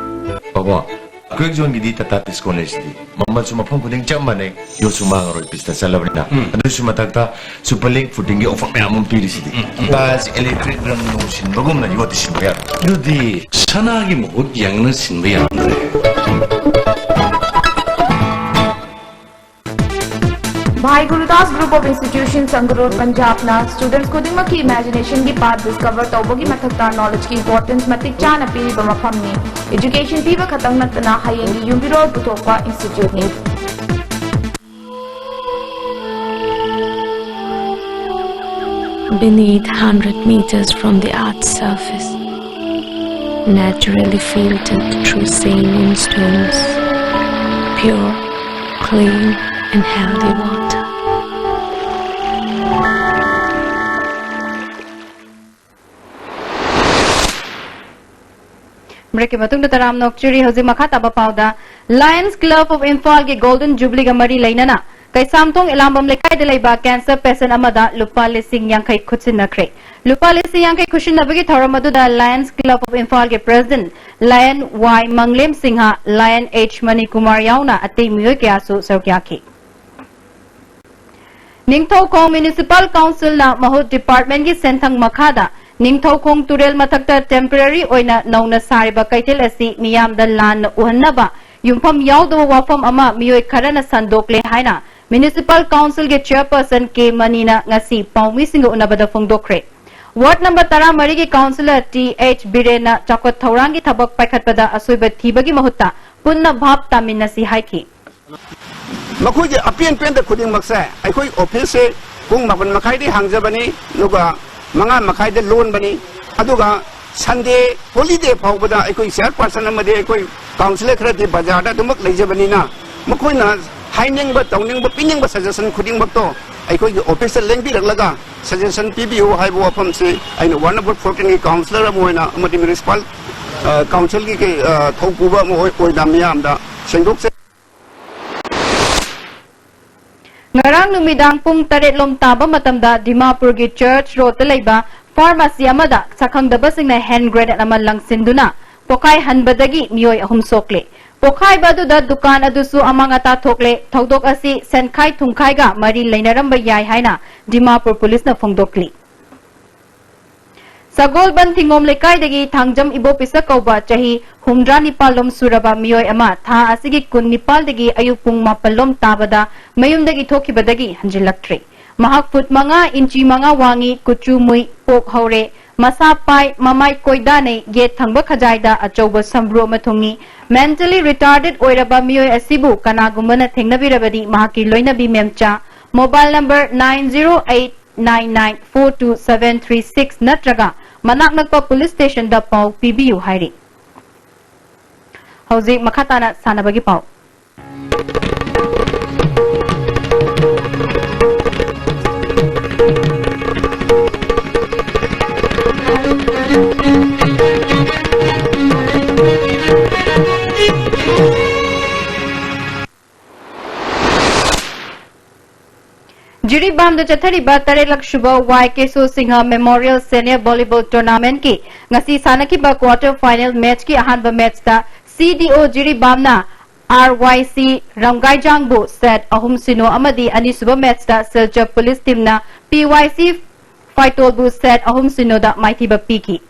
ꯕꯕꯥ, ꯑꯩꯈꯣꯏ ꯖꯣꯟꯒꯤꯗꯤ ꯇꯥꯇꯥ ꯗꯤꯁꯀꯣꯟ ꯂꯩꯁꯤꯗꯤ꯫ ꯃꯃꯜꯁꯨ ꯃꯐꯝ ꯈꯨꯗꯤꯡ ꯆꯞ ꯃꯥꯟꯅꯩ, ꯌꯣꯠꯁꯨ ꯃꯥꯡꯉꯔꯣꯏ, ꯄꯤꯁꯇ ꯆꯠꯂꯕꯅꯤꯅ꯫ ꯎꯝ꯫ ꯑꯗꯨꯁꯨ ꯃꯊꯛꯇ Superlink Foodingꯒꯤ offer ꯃꯌꯥꯝ ꯑꯃ ꯄꯤꯔꯤꯁꯤꯗꯤ꯫ ꯎꯝ, ꯎꯝ꯫ ꯇꯥꯇꯥꯁꯤ electric ꯔꯪ ꯅꯨꯡ ꯁꯤꯟꯕꯒꯨꯝꯅ ꯌꯣꯠꯇꯤ ꯁꯤꯟꯕ ꯌꯥꯔꯣꯏ꯫ ꯑꯗꯨꯗꯤ ꯁꯅꯥꯒꯤ ꯃꯍꯨꯠ ꯌꯥꯡꯅ ꯁꯤꯟꯕ ꯌꯥꯔꯝꯗ꯭ꯔꯦ꯫ Bhai Gurudas Group of Institutions, Sangrur, Punjabꯅ students ꯈꯨꯗꯤꯡꯃꯛꯀꯤ imaginationꯒꯤ path discover ꯇꯧꯕꯒꯤ ꯃꯊꯛꯇ knowledgeꯀꯤ importance ꯃꯇꯤꯛ ꯆꯥꯅ ꯄꯤꯔꯤꯕ ꯃꯐꯝꯅꯤ꯫ Education ꯄꯤꯕ ꯈꯛꯇꯪ ꯅꯠꯇꯅ ꯍꯌꯦꯡꯒꯤ ꯌꯨꯝꯕꯤꯔꯣꯜ ꯄꯨꯊꯣꯛꯄ instituteꯅꯤ꯫ Beneath, hundred meters from the earth's surface, naturally filtered through saline stones, pure, clean and healthy water. Breakꯀꯤ ꯃꯇꯨꯡꯗ ꯇꯔꯥꯝꯅ ꯑꯣꯛꯆꯔꯤ꯫ ꯍꯧꯖꯤꯛ ꯃꯈꯥ ꯇꯥꯕ ꯄꯥꯎꯗ, Lions Club of Imphalꯒꯤ Golden Jubileeꯒ ꯃꯔꯤ ꯂꯩꯅꯅ ꯀꯩꯁꯥꯝꯊꯣꯡ ꯏꯂꯥꯝꯕꯝ ꯂꯩꯀꯥꯏꯗ ꯂꯩꯕ cancer patient ꯑꯃꯗ ꯂꯨꯄꯥ ꯂꯤꯁꯤꯡ ꯌꯥꯡꯈꯩ ꯈꯨꯠꯁꯤꯟꯅꯈ꯭ꯔꯦ꯫ ꯂꯨꯄꯥ ꯂꯤꯁꯤꯡ ꯌꯥꯡꯈꯩ ꯈꯨꯠꯁꯤꯟꯅꯕꯒꯤ ꯊꯧꯔꯝ ꯑꯗꯨꯗ Lions Club of Imphalꯒꯤ President Lion Y ꯃꯪꯂꯦꯝ Singh, Lion H Manikumar ꯌꯥꯎꯅ ꯑꯇꯩ ꯃꯤꯑꯣꯏ ꯀꯌꯥꯁꯨ ꯁꯔꯨꯛ ꯌꯥꯈꯤ꯫ ꯅꯤꯡꯊꯧꯈꯣꯡ Municipal Councilꯅ ꯃꯍꯨꯠ departmentꯀꯤ ꯁꯦꯟꯊꯪ ꯃꯈꯥꯗ ꯅꯤꯡꯊꯧꯈꯣꯡ ꯇꯨꯔꯦꯜ ꯃꯊꯛꯇ temporary ꯑꯣꯏꯅ ꯅꯧꯅ ꯁꯥꯔꯤꯕ ꯀꯩꯊꯦꯜ ꯑꯁꯤ ꯃꯤꯌꯥꯝꯗ ꯂꯥꯟꯅ ꯎꯍꯟꯅꯕ ꯌꯨꯝꯐꯝ ꯌꯥꯎꯗꯕ ꯋꯥꯐꯝ ꯑꯃ ꯃꯤꯑꯣꯏ ꯈꯔꯅ ꯁꯟꯗꯣꯛꯂꯦ ꯍꯥꯏꯅ Municipal Councilꯒꯤ Chairperson K ꯃꯅꯤꯅ ꯉꯁꯤ ꯄꯥꯎꯃꯤꯁꯤꯡꯒ ꯎꯅꯕꯗ ꯐꯣꯡꯗꯣꯛꯈ꯭ꯔꯦ꯫ Ward number ꯇꯔꯥꯃꯔꯤꯒꯤ Councillor T H ꯕꯤꯔꯦꯟꯅ ꯆꯥꯎꯈꯠ ꯊꯧꯔꯥꯡꯒꯤ ꯊꯕꯛ ꯄꯥꯏꯈꯠꯄꯗ ꯑꯁꯣꯏꯕ ꯊꯤꯕꯒꯤ ꯃꯍꯨꯠꯇ ꯄꯨꯟꯅ ꯚꯥꯞ ꯇꯥꯃꯤꯟꯅꯁꯤ ꯍꯥꯏꯈꯤ꯫ ꯃꯈꯣꯏꯒꯤ ꯑꯄꯦꯟ ꯄꯦꯟꯗ ꯈꯨꯗꯤꯡꯃꯛꯁꯦ ꯑꯩꯈꯣꯏ officeꯁꯦ ꯄꯨꯡ ꯃꯥꯄꯟ ꯃꯈꯥꯏꯗꯒꯤ ꯍꯥꯡꯖꯕꯅꯤ, ꯑꯗꯨꯒ ꯃꯉꯥ ꯃꯈꯥꯏꯗ ꯂꯣꯟꯕꯅꯤ꯫ ꯑꯗꯨꯒ Sunday holiday ꯐꯥꯎꯕꯗ ꯑꯩꯈꯣꯏ chairperson ꯑꯃꯗꯤ ꯑꯩꯈꯣꯏ councillor ꯈꯔꯗꯤ ꯕꯖꯥꯔꯗ ꯑꯗꯨꯃꯛ ꯂꯩꯖꯕꯅꯤꯅ, ꯃꯈꯣꯏꯅ ꯍꯥꯏꯅꯤꯡꯕ, ꯇꯧꯅꯤꯡꯕ, ꯄꯤꯅꯤꯡꯕ suggestion ꯈꯨꯗꯤꯡꯃꯛꯇꯣ ꯑꯩꯈꯣꯏꯒꯤ officeꯇ ꯂꯦꯡꯕꯤꯔꯛꯂꯒ suggestion ꯄꯤꯕꯤꯌꯨ ꯍꯥꯏꯕ ꯋꯥꯐꯝꯁꯤ ꯑꯩꯅ ward number fourteenꯒꯤ councillor ꯑꯃ ꯑꯣꯏꯅ ꯑꯃꯗꯤ municipal, ꯑ, councilꯒꯤ, ꯑ, ꯊꯧꯄꯨꯕ ꯑꯃ ꯑꯣꯏ-, ꯑꯣꯏꯅ ꯃꯤꯌꯥꯝꯗ ꯁꯦꯡꯗꯣꯛꯆꯩ꯫ ꯉꯔꯥꯡ ꯅꯨꯃꯤꯗꯥꯡ ꯄꯨꯡ ꯇꯔꯦꯠ ꯂꯣꯝ ꯇꯥꯕ ꯃꯇꯝꯗ ꯗꯤꯃꯥꯄꯨꯔꯒꯤ Church Roadꯇ ꯂꯩꯕ pharmacy ꯑꯃꯗ ꯁꯛꯈꯪꯗꯕꯁꯤꯡꯅ hand grenade ꯑꯃ ꯂꯪꯁꯤꯟꯗꯨꯅ ꯄꯣꯈꯥꯏꯍꯟꯕꯗꯒꯤ ꯃꯤꯑꯣꯏ ꯑꯍꯨꯝ ꯁꯣꯛꯂꯦ꯫ ꯄꯣꯈꯥꯏꯕ ꯑꯗꯨꯗ ꯗꯨꯀꯥꯟ ꯑꯗꯨꯁꯨ ꯑꯃꯥꯡ ꯑꯇꯥ ꯊꯣꯛꯂꯦ꯫ ꯊꯧꯗꯣꯛ ꯑꯁꯤ ꯁꯦꯟꯈꯥꯏ ꯊꯨꯝꯈꯥꯏꯒ ꯃꯔꯤ ꯂꯩꯅꯔꯝꯕ ꯌꯥꯏ ꯍꯥꯏꯅ ꯗꯤꯃꯥꯄꯨꯔ ꯄꯨꯂꯤꯁꯅ ꯐꯣꯡꯗꯣꯛꯂꯤ꯫ ꯁꯒꯣꯜꯕꯟ ꯊꯤꯡꯒꯣꯝ ꯂꯩꯀꯥꯏꯗꯒꯤ ꯊꯥꯡꯖꯝ ꯏꯕꯣꯄꯤꯁꯛ ꯀꯧꯕ ꯆꯍꯤ ꯍꯨꯝꯗ꯭ꯔꯥ ꯅꯤꯄꯥꯜ ꯂꯣꯝ ꯁꯨꯔꯕ ꯃꯤꯑꯣꯏ ꯑꯃ ꯊꯥ ꯑꯁꯤꯒꯤ ꯀꯨꯟ ꯅꯤꯄꯥꯜꯗꯒꯤ ꯑꯌꯨꯛ ꯄꯨꯡ ꯃꯥꯄꯜ ꯂꯣꯝ ꯇꯥꯕꯗ ꯃꯌꯨꯝꯗꯒꯤ ꯊꯣꯛꯈꯤꯕꯗꯒꯤ ꯍꯟꯖꯤꯜꯂꯛꯇ꯭ꯔꯤ꯫ ꯃꯍꯥꯛ ꯐꯨꯠ ꯃꯉꯥ ꯏꯟꯆꯤ ꯃꯉꯥ ꯋꯥꯡꯉꯤ, ꯀꯨꯆꯨ ꯃꯨꯏ, ꯄꯣꯛ ꯍꯧꯔꯦ, ꯃꯁꯥ ꯄꯥꯏ, ꯃꯃꯥꯏ ꯀꯣꯏꯗꯥꯅꯩ, ꯌꯦꯠ ꯊꯪꯕ ꯈꯖꯥꯏꯗ ꯑꯆꯧꯕ ꯁꯝꯕ꯭ꯔꯨ ꯑꯃ ꯊꯨꯡꯉꯤ꯫ Mentally retarded ꯑꯣꯏꯔꯕ ꯃꯤꯑꯣꯏ ꯑꯁꯤꯕꯨ ꯀꯅꯥꯒꯨꯝꯕꯅ ꯊꯦꯡꯅꯕꯤꯔꯕꯗꯤ ꯃꯍꯥꯛꯀꯤ ꯂꯣꯏꯅꯕꯤ ꯃꯦꯝꯆꯥ, mobile number nine zero eight nine nine four two seven three six ꯅꯠꯇ꯭ꯔꯒ ꯃꯅꯥꯛ ꯅꯛꯄ police stationꯗ ꯄꯥꯎ ꯄꯤꯕꯤꯌꯨ ꯍꯥꯏꯔꯤ꯫ ꯍꯧꯖꯤꯛ ꯃꯈꯥ ꯇꯥꯅ ꯁꯥꯟꯅꯕꯒꯤ ꯄꯥꯎ꯫ ꯖꯤꯔꯤꯕꯥꯝꯗ ꯆꯠꯊꯔꯤꯕ ꯇꯔꯦꯠꯂꯛ ꯁꯨꯕ ꯋꯥꯏ ꯀꯦꯁꯣ ꯁꯤꯡꯍ Memorial Senior Volleyball Tournamentꯀꯤ ꯉꯁꯤ ꯁꯥꯟꯅꯈꯤꯕ quarter final matchꯀꯤ ꯑꯍꯥꯟꯕ matchꯇ C D O ꯖꯤꯔꯤꯕꯥꯝꯅ R Y C ꯔꯝꯒꯥꯏꯖꯥꯡꯕꯨ set ꯑꯍꯨꯝ ꯁꯤꯅꯣ ꯑꯃꯗꯤ ꯑꯅꯤꯁꯨꯕ matchꯇ Silchar Police teamꯅ P Y C ꯐꯥꯏꯇꯣꯜꯕꯨ set ꯑꯍꯨꯝ ꯁꯤꯅꯣꯗ ꯃꯥꯏꯊꯤꯕ ꯄꯤꯈꯤ꯫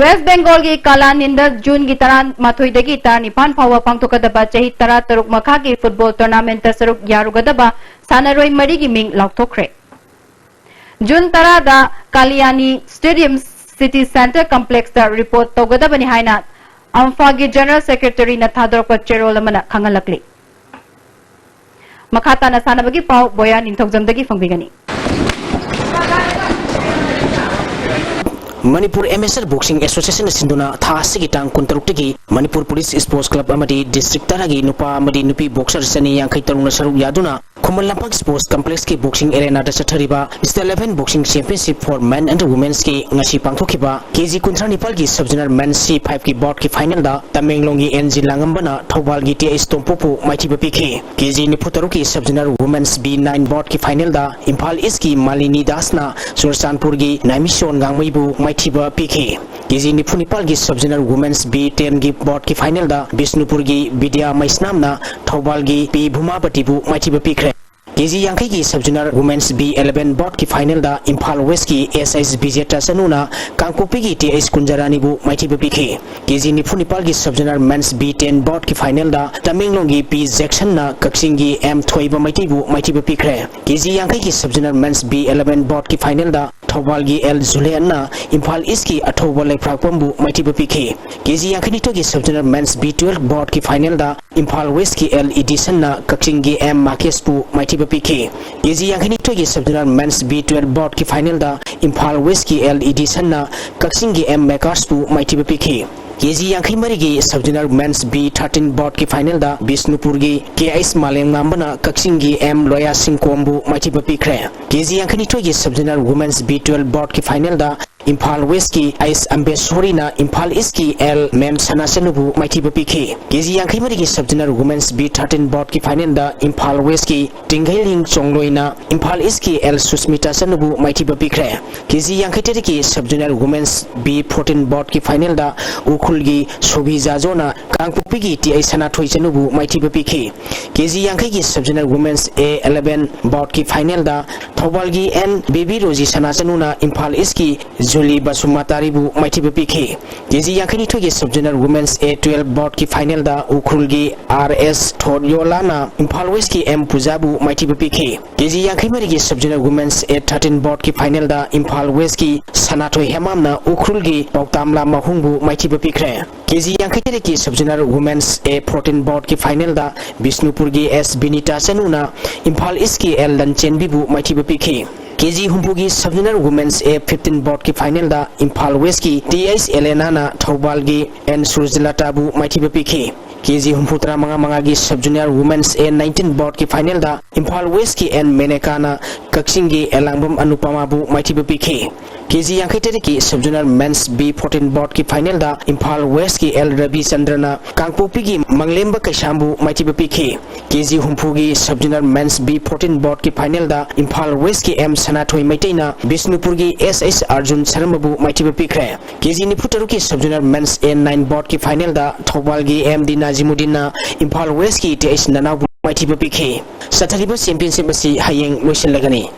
ꯋꯦꯁ꯭ꯠ ꯕꯦꯡꯒꯣꯜꯒꯤ ꯀꯥꯂꯥꯅꯤꯟꯗ ꯖꯨꯟꯒꯤ ꯇꯔꯥꯃꯥꯊꯣꯏꯗꯒꯤ ꯇꯔꯥꯅꯤꯄꯥꯟ ꯐꯥꯎꯕ ꯄꯥꯡꯊꯣꯛꯀꯗꯕ ꯆꯍꯤ ꯇꯔꯥ ꯇꯔꯨꯛ ꯃꯈꯥꯒꯤ ꯐꯨꯠꯕꯣꯜ ꯇꯣꯔꯅꯥꯃꯦꯟꯠꯇ ꯁꯔꯨꯛ ꯌꯥꯔꯨꯒꯗꯕ ꯁꯥꯟꯅꯔꯣꯏ ꯃꯔꯤꯒꯤ ꯃꯤꯡ ꯂꯥꯎꯊꯣꯛꯈ꯭ꯔꯦ꯫ ꯖꯨꯟ ꯇꯔꯥꯗ ꯀꯥꯂꯤꯌꯥꯅꯤ ꯁ꯭ꯇꯦꯗꯤꯌꯝ ꯁꯤꯇꯤ ꯁꯦꯟꯇꯔ ꯀꯝꯄ꯭ꯂꯦꯛꯁꯇ ꯔꯤꯄꯣꯔꯠ ꯇꯧꯒꯗꯕꯅꯤ ꯍꯥꯏꯅ ꯑꯝꯐꯥꯒꯤ ꯖꯦꯅꯔꯦꯜ ꯁꯦꯀ꯭ꯔꯦꯇꯔꯤꯅ ꯊꯥꯗꯣꯔꯛꯄ ꯆꯦꯔꯣꯜ ꯑꯃꯅ ꯈꯪꯍꯜꯂꯛꯂꯤ꯫ ꯃꯈꯥ ꯇꯥꯅ ꯁꯥꯟꯅꯕꯒꯤ ꯄꯥꯎ ꯕꯣꯌꯥ ꯅꯤꯡꯊꯧꯖꯝꯗꯒꯤ ꯐꯪꯕꯤꯒꯅꯤ꯫ ꯃꯅꯤꯄꯨꯔ ꯑꯦꯃꯦꯆꯔ ꯕꯣꯛꯁꯤꯡ ꯑꯦꯁꯣꯁꯤꯌꯦꯁꯟꯅ ꯁꯤꯟꯗꯨꯅ ꯊꯥ ꯑꯁꯤꯒꯤ ꯇꯥꯡ ꯀꯨꯟꯇꯔꯨꯛꯇꯒꯤ ꯃꯅꯤꯄꯨꯔ ꯄꯨꯂꯤꯁ ꯁ꯭ꯄꯣꯔꯠꯁ ꯀ꯭ꯂꯕ ꯑꯃꯗꯤ ꯗꯤꯁꯇ꯭ꯔꯤꯛ ꯇꯔꯥꯒꯤ ꯅꯨꯄꯥ ꯑꯃꯗꯤ ꯅꯨꯄꯤ ꯕꯣꯛꯁꯔ ꯆꯅꯤ ꯌꯥꯡꯈꯩ ꯇꯔꯨꯛꯅ ꯁꯔꯨꯛ ꯌꯥꯗꯨꯅ ꯈꯨꯃꯟ ꯂꯝꯄꯥꯛ ꯁ꯭ꯄꯣꯔꯠꯁ ꯀꯝꯄ꯭ꯂꯦꯛꯁꯀꯤ ꯕꯣꯛꯁꯤꯡ ꯑꯦꯔꯦꯅꯥꯗ ꯆꯠꯊꯔꯤꯕ mister eleven boxing championship for men and ꯋꯨꯃꯦꯟꯁꯀꯤ ꯉꯁꯤ ꯄꯥꯡꯊꯣꯛꯈꯤꯕ ꯀꯦꯖꯤ ꯀꯨꯟꯊ꯭ꯔꯥ ꯅꯤꯄꯥꯜꯒꯤ ꯁꯕ ꯖꯣꯅꯦꯜ ꯃꯦꯟꯁ ꯁꯤ ꯐꯥꯏꯚꯀꯤ ꯕꯥꯎꯠꯀꯤ ꯐꯥꯏꯅꯦꯜꯗ ꯇꯃꯦꯡꯂꯣꯡꯒꯤ ꯑꯦꯟ ꯖꯤ ꯂꯥꯡꯉꯝꯕꯅ ꯊꯧꯕꯥꯜꯒꯤ ꯇꯤ ꯑꯩꯆ ꯇꯣꯝꯄꯣꯛꯄꯨ ꯃꯥꯏꯊꯤꯕ ꯄꯤꯈꯤ꯫ ꯀꯦꯖꯤ ꯅꯤꯐꯨ ꯇꯔꯨꯛꯀꯤ sub zonal women's B nine ꯕꯥꯎꯠꯀꯤ ꯐꯥꯏꯅꯦꯜꯗ ꯏꯝꯐꯥꯜ ꯏꯁ꯭ꯠꯀꯤ ꯃꯥꯂꯤꯅꯤ ꯗꯥꯁꯅ ꯆꯨꯔꯆꯥꯟꯄꯨꯔꯒꯤ ꯅꯥꯏꯃꯤꯁꯣꯟ ꯉꯥꯡꯃꯩꯕꯨ ꯃꯥꯏꯊꯤꯕ ꯄꯤꯈꯤ꯫ ꯀꯦꯖꯤ ꯅꯤꯐꯨ ꯅꯤꯄꯥꯜꯒꯤ ꯁꯕ ꯖꯣꯅꯦꯜ ꯋꯨꯃꯦꯟꯁ ꯕꯤ ꯇꯦꯟꯒꯤ ꯕꯥꯎꯠꯀꯤ ꯐꯥꯏꯅꯦꯜꯗ ꯕꯤꯁꯅꯨꯄꯨꯔꯒꯤ ꯕꯤꯗ꯭ꯌꯥ ꯃꯩꯁꯅꯥꯝꯅ ꯊꯧꯕꯥꯜꯒꯤ ꯄꯤ ꯚꯨꯃꯥꯄꯇꯤꯕꯨ ꯃꯥꯏꯊꯤꯕ ꯄꯤꯈ꯭ꯔꯦ꯫ ꯀꯦꯖꯤ ꯌꯥꯡꯈꯩꯒꯤ sub zonal women's B eleven ꯕꯥꯎꯠꯀꯤ ꯐꯥꯏꯅꯦꯜꯗ ꯏꯝꯐꯥꯜ ꯋꯦꯁ꯭ꯠꯀꯤ ꯑꯦꯁ ꯑꯩꯆ ꯕꯤꯖꯦꯇꯥ ꯆꯅꯨꯅ ꯀꯥꯡꯄꯣꯛꯄꯤꯒꯤ ꯇꯤ ꯑꯩꯆ ꯀꯨꯟꯖꯔꯥꯅꯤꯕꯨ ꯃꯥꯏꯊꯤꯕ ꯄꯤꯈꯤ꯫ ꯀꯦꯖꯤ ꯅꯤꯐꯨ ꯅꯤꯄꯥꯜꯒꯤ ꯁꯕ ꯖꯣꯅꯦꯜ ꯃꯦꯟꯁ ꯕꯤ ꯇꯦꯟ ꯕꯥꯎꯠꯀꯤ ꯐꯥꯏꯅꯦꯜꯗ ꯇꯃꯦꯡꯂꯣꯡꯒꯤ ꯄꯤ ꯖꯦꯛꯁꯟꯅ ꯀꯛꯆꯤꯡꯒꯤ ꯑꯦꯝ ꯊꯣꯏꯕ ꯃꯩꯇꯩꯕꯨ ꯃꯥꯏꯊꯤꯕ ꯄꯤꯈ꯭ꯔꯦ꯫ ꯀꯦꯖꯤ ꯌꯥꯡꯈꯩꯒꯤ ꯁꯕ ꯖꯣꯅꯦꯜ ꯃꯦꯟꯁ ꯕꯤ ꯏꯂꯦꯚꯦꯟ ꯕꯥꯎꯠꯀꯤ ꯐꯥꯏꯅꯦꯜꯗ ꯊꯧꯕꯥꯜꯒꯤ ꯑꯦꯜ ꯖꯨꯂꯤꯌꯟꯅ ꯏꯝꯐꯥꯜ ꯏꯁ꯭ꯠꯀꯤ ꯑꯊꯧꯕ ꯂꯩꯄ꯭ꯔꯥꯛꯄꯝꯕꯨ ꯃꯥꯏꯊꯤꯕ ꯄꯤꯈꯤ꯫ ꯀꯦꯖꯤ ꯌꯥꯡꯈꯩꯅꯤꯊꯣꯏꯒꯤ ꯁꯕ ꯖꯣꯅꯦꯜ ꯃꯦꯟꯁ ꯕꯤ ꯇꯨꯋꯦꯜꯐ ꯕꯥꯎꯠꯀꯤ ꯐꯥꯏꯅꯦꯜꯗ ꯏꯝꯐꯥꯜ ꯋꯦꯁ꯭ꯠꯀꯤ ꯑꯦꯜ ꯏꯗꯤꯁꯟꯅ ꯀꯛꯆꯤꯡꯒꯤ ꯑꯦꯝ ꯃꯥꯀꯦꯁꯄꯨ ꯃꯥꯏꯊꯤꯕ ꯄꯤꯈꯤ꯫ ꯀꯦꯖꯤ ꯌꯥꯡꯈꯩꯅꯤꯊꯣꯏꯒꯤ ꯁꯕ ꯖꯣꯅꯦꯜ ꯃꯦꯟꯁ ꯕꯤ ꯇꯨꯋꯦꯜꯐ ꯕꯥꯎꯠꯀꯤ ꯐꯥꯏꯅꯦꯜꯗ ꯏꯝꯐꯥꯜ ꯋꯦꯁ꯭ꯠꯀꯤ ꯑꯦꯜ ꯏꯗꯤꯁꯟꯅ ꯀꯛꯆꯤꯡꯒꯤ ꯑꯦꯝ ꯃꯦꯀꯥꯔꯁꯄꯨ ꯃꯥꯏꯊꯤꯕ ꯄꯤꯈꯤ꯫ ꯀꯦꯖꯤ ꯌꯥꯡꯈꯩ ꯃꯔꯤꯒꯤ ꯁꯕ ꯖꯣꯅꯦꯜ ꯃꯦꯟꯁ ꯕꯤ ꯊꯥꯔꯇꯤꯟ ꯕꯥꯎꯠꯀꯤ ꯐꯥꯏꯅꯦꯜꯗ ꯕꯤꯁꯅꯨꯄꯨꯔꯒꯤ ꯀꯦ ꯑꯩꯆ ꯃꯥꯂꯦꯝꯉꯥꯝꯕꯅ ꯀꯛꯆꯤꯡꯒꯤ ꯑꯦꯝ ꯂꯣꯌꯥ ꯁꯤꯡꯀꯣꯝꯕꯨ ꯃꯥꯏꯊꯤꯕ ꯄꯤꯈ꯭ꯔꯦ꯫ ꯀꯦꯖꯤ ꯌꯥꯡꯈꯩꯅꯤꯊꯣꯏꯒꯤ sub zonal women's B twelve ꯕꯥꯎꯠꯀꯤ ꯐꯥꯏꯅꯦꯜꯗ ꯏꯝꯐꯥꯜ ꯋꯦꯁ꯭ꯠꯀꯤ ꯑꯩꯆ ꯑꯝꯕꯦꯁꯣꯔꯤꯅ ꯏꯝꯐꯥꯜ ꯏꯁ꯭ꯠꯀꯤ ꯑꯦꯜ ꯃꯦꯝ ꯁꯅꯥꯆꯅꯨꯕꯨ ꯃꯥꯏꯊꯤꯕ ꯄꯤꯈꯤ꯫ ꯀꯦꯖꯤ ꯌꯥꯡꯈꯩ ꯃꯔꯤꯒꯤ sub zonal women's B thirteen ꯕꯥꯎꯠꯀꯤ ꯐꯥꯏꯅꯦꯜꯗ ꯏꯝꯐꯥꯜ ꯋꯦꯁ꯭ꯠꯀꯤ ꯇꯤꯡꯒꯩꯂꯤꯡ ꯆꯣꯡꯂꯣꯏꯅ ꯏꯝꯐꯥꯜ ꯏꯁ꯭ꯠꯀꯤ ꯑꯦꯜ ꯁꯨꯁꯃꯤꯇꯥ ꯆꯅꯨꯕꯨ ꯃꯥꯏꯊꯤꯕ ꯄꯤꯈ꯭ꯔꯦ꯫ ꯀꯦꯖꯤ ꯌꯥꯡꯈꯩ ꯇꯔꯦꯠꯀꯤ sub zonal women's B fourteen ꯕꯥꯎꯠꯀꯤ ꯐꯥꯏꯅꯦꯜꯗ ꯎꯈ꯭ꯔꯨꯜꯒꯤ ꯁꯣꯚꯤ ꯖꯥꯖꯣꯅ ꯀꯥꯡꯄꯣꯛꯄꯤꯒꯤ ꯇꯤ ꯑꯩꯆ ꯁꯅꯥꯊꯣꯏ ꯆꯅꯨꯕꯨ ꯃꯥꯏꯊꯤꯕ ꯄꯤꯈꯤ꯫ ꯀꯦꯖꯤ ꯌꯥꯡꯈꯩꯒꯤ ꯁꯕ ꯖꯣꯅꯦꯜ ꯋꯨꯃꯦꯟꯁ ꯑꯦ ꯏꯂꯦꯚꯦꯟ ꯕꯥꯎꯠꯀꯤ ꯐꯥꯏꯅꯦꯜꯗ ꯊꯧꯕꯥꯜꯒꯤ ꯑꯦꯟ ꯕꯦꯕꯤ ꯔꯣꯖꯤ ꯁꯅꯥꯆꯅꯨꯅ ꯏꯝꯐꯥꯜ ꯏꯁ꯭ꯠꯀꯤ ꯖꯨꯂꯤ ꯕꯁꯨꯃꯇꯥꯔꯤꯕꯨ ꯃꯥꯏꯊꯤꯕ ꯄꯤꯈꯤ꯫ ꯀꯦꯖꯤ ꯌꯥꯡꯈꯩꯅꯤꯊꯣꯏꯒꯤ Sub Zonal Women's A twelve bout ꯀꯤ final ꯗ ꯎꯈ꯭ꯔꯨꯜꯒꯤ R S ꯊꯣꯠꯌꯣꯂꯥꯅ ꯏꯝꯐꯥꯜ West ꯀꯤ M ꯄꯨꯖꯥꯕꯨ ꯃꯥꯏꯊꯤꯕ ꯄꯤꯈꯤ꯫ ꯀꯦꯖꯤ ꯌꯥꯡꯈꯩ ꯃꯔꯤꯒꯤ Sub Zonal Women's A thirteen bout ꯀꯤ final ꯗ ꯏꯝꯐꯥꯜ West ꯀꯤ ꯁꯅꯥꯊꯣꯏ ꯍꯦꯃꯥꯝꯅ ꯎꯈ꯭ꯔꯨꯜꯒꯤ ꯄꯥꯎꯇꯥꯝꯂꯥ ꯃꯍꯨꯡꯕꯨ ꯃꯥꯏꯊꯤꯕ ꯄꯤꯈ꯭ꯔꯦ꯫ ꯀꯦꯖꯤ ꯌꯥꯡꯈꯩ ꯇꯔꯦꯠꯀꯤ Sub Zonal Women's A fourteen bout ꯀꯤ final ꯗ ꯕꯤꯁꯅꯨꯄꯨꯔꯒꯤ S ꯕꯤꯅꯤꯇꯥ ꯆꯅꯨꯅ ꯏꯝꯐꯥꯜ East ꯀꯤ L ꯂꯟꯆꯦꯟꯕꯤꯕꯨ ꯃꯥꯏꯊꯤꯕ ꯄꯤꯈꯤ꯫ ꯀꯦꯖꯤ ꯍꯨꯝꯐꯨꯒꯤ Sub Zonal Women's A fifteen bout ꯀꯤ final ꯗ ꯏꯝꯐꯥꯜ West ꯀꯤ T H ꯑꯦꯂꯦꯅꯥꯅ ꯊꯧꯕꯥꯜꯒꯤ N ꯁꯨꯔꯖꯂꯇꯥꯕꯨ ꯃꯥꯏꯊꯤꯕ ꯄꯤꯈꯤ꯫ ꯀꯦꯖꯤ ꯍꯨꯝꯐꯨ ꯇꯔꯥꯃꯉꯥ ꯃꯉꯥꯒꯤ Sub Zonal Women's A nineteen bout ꯀꯤ final ꯗ ꯏꯝꯐꯥꯜ West ꯀꯤ N ꯃꯦꯅꯦꯀꯥꯅ ꯀꯛꯆꯤꯡꯒꯤ ꯑꯦꯂꯥꯡꯕꯝ ꯑꯅꯨꯄꯃꯥꯕꯨ ꯃꯥꯏꯊꯤꯕ ꯄꯤꯈꯤ꯫ ꯀꯦꯖꯤ ꯌꯥꯡꯈꯩ ꯇꯔꯦꯠꯀꯤ Sub Zonal Men's B fourteen bout ꯀꯤ final ꯗ ꯏꯝꯐꯥꯜ West ꯀꯤ L ꯔꯕꯤꯆꯟꯗ꯭ꯔꯅ ꯀꯥꯡꯄꯣꯛꯄꯤꯒꯤ ꯃꯪꯂꯦꯝꯕ ꯀꯩꯁꯥꯝꯕꯨ ꯃꯥꯏꯊꯤꯕ ꯄꯤꯈꯤ꯫ ꯀꯦꯖꯤ ꯍꯨꯝꯐꯨꯒꯤ Sub Zonal Men's B fourteen bout ꯀꯤ final ꯗ ꯏꯝꯐꯥꯜ West ꯀꯤ M ꯁꯅꯥꯊꯣꯏ ꯃꯩꯇꯩꯅ ꯕꯤꯁꯅꯨꯄꯨꯔꯒꯤ S H ꯑꯔꯖꯨꯟ ꯁꯔꯃꯕꯨ ꯃꯥꯏꯊꯤꯕ ꯄꯤꯈ꯭ꯔꯦ꯫ ꯀꯦꯖꯤ ꯅꯤꯐꯨ ꯇꯔꯨꯛꯀꯤ Sub Zonal Men's A nine bout ꯀꯤ final ꯗ ꯊꯧꯕꯥꯜꯒꯤ M ꯗꯤ ꯅꯥꯖꯤꯃꯨꯗꯤꯟꯅ ꯏꯝꯐꯥꯜ West ꯀꯤ T H ꯅꯅꯥꯎꯕꯨ ꯃꯥꯏꯊꯤꯕ ꯄꯤꯈꯤ꯫ ꯆꯠꯊꯔꯤꯕ championship ꯑꯁꯤ ꯍꯌꯦꯡ ꯂꯣꯏꯁꯤꯜꯂꯒꯅꯤ꯫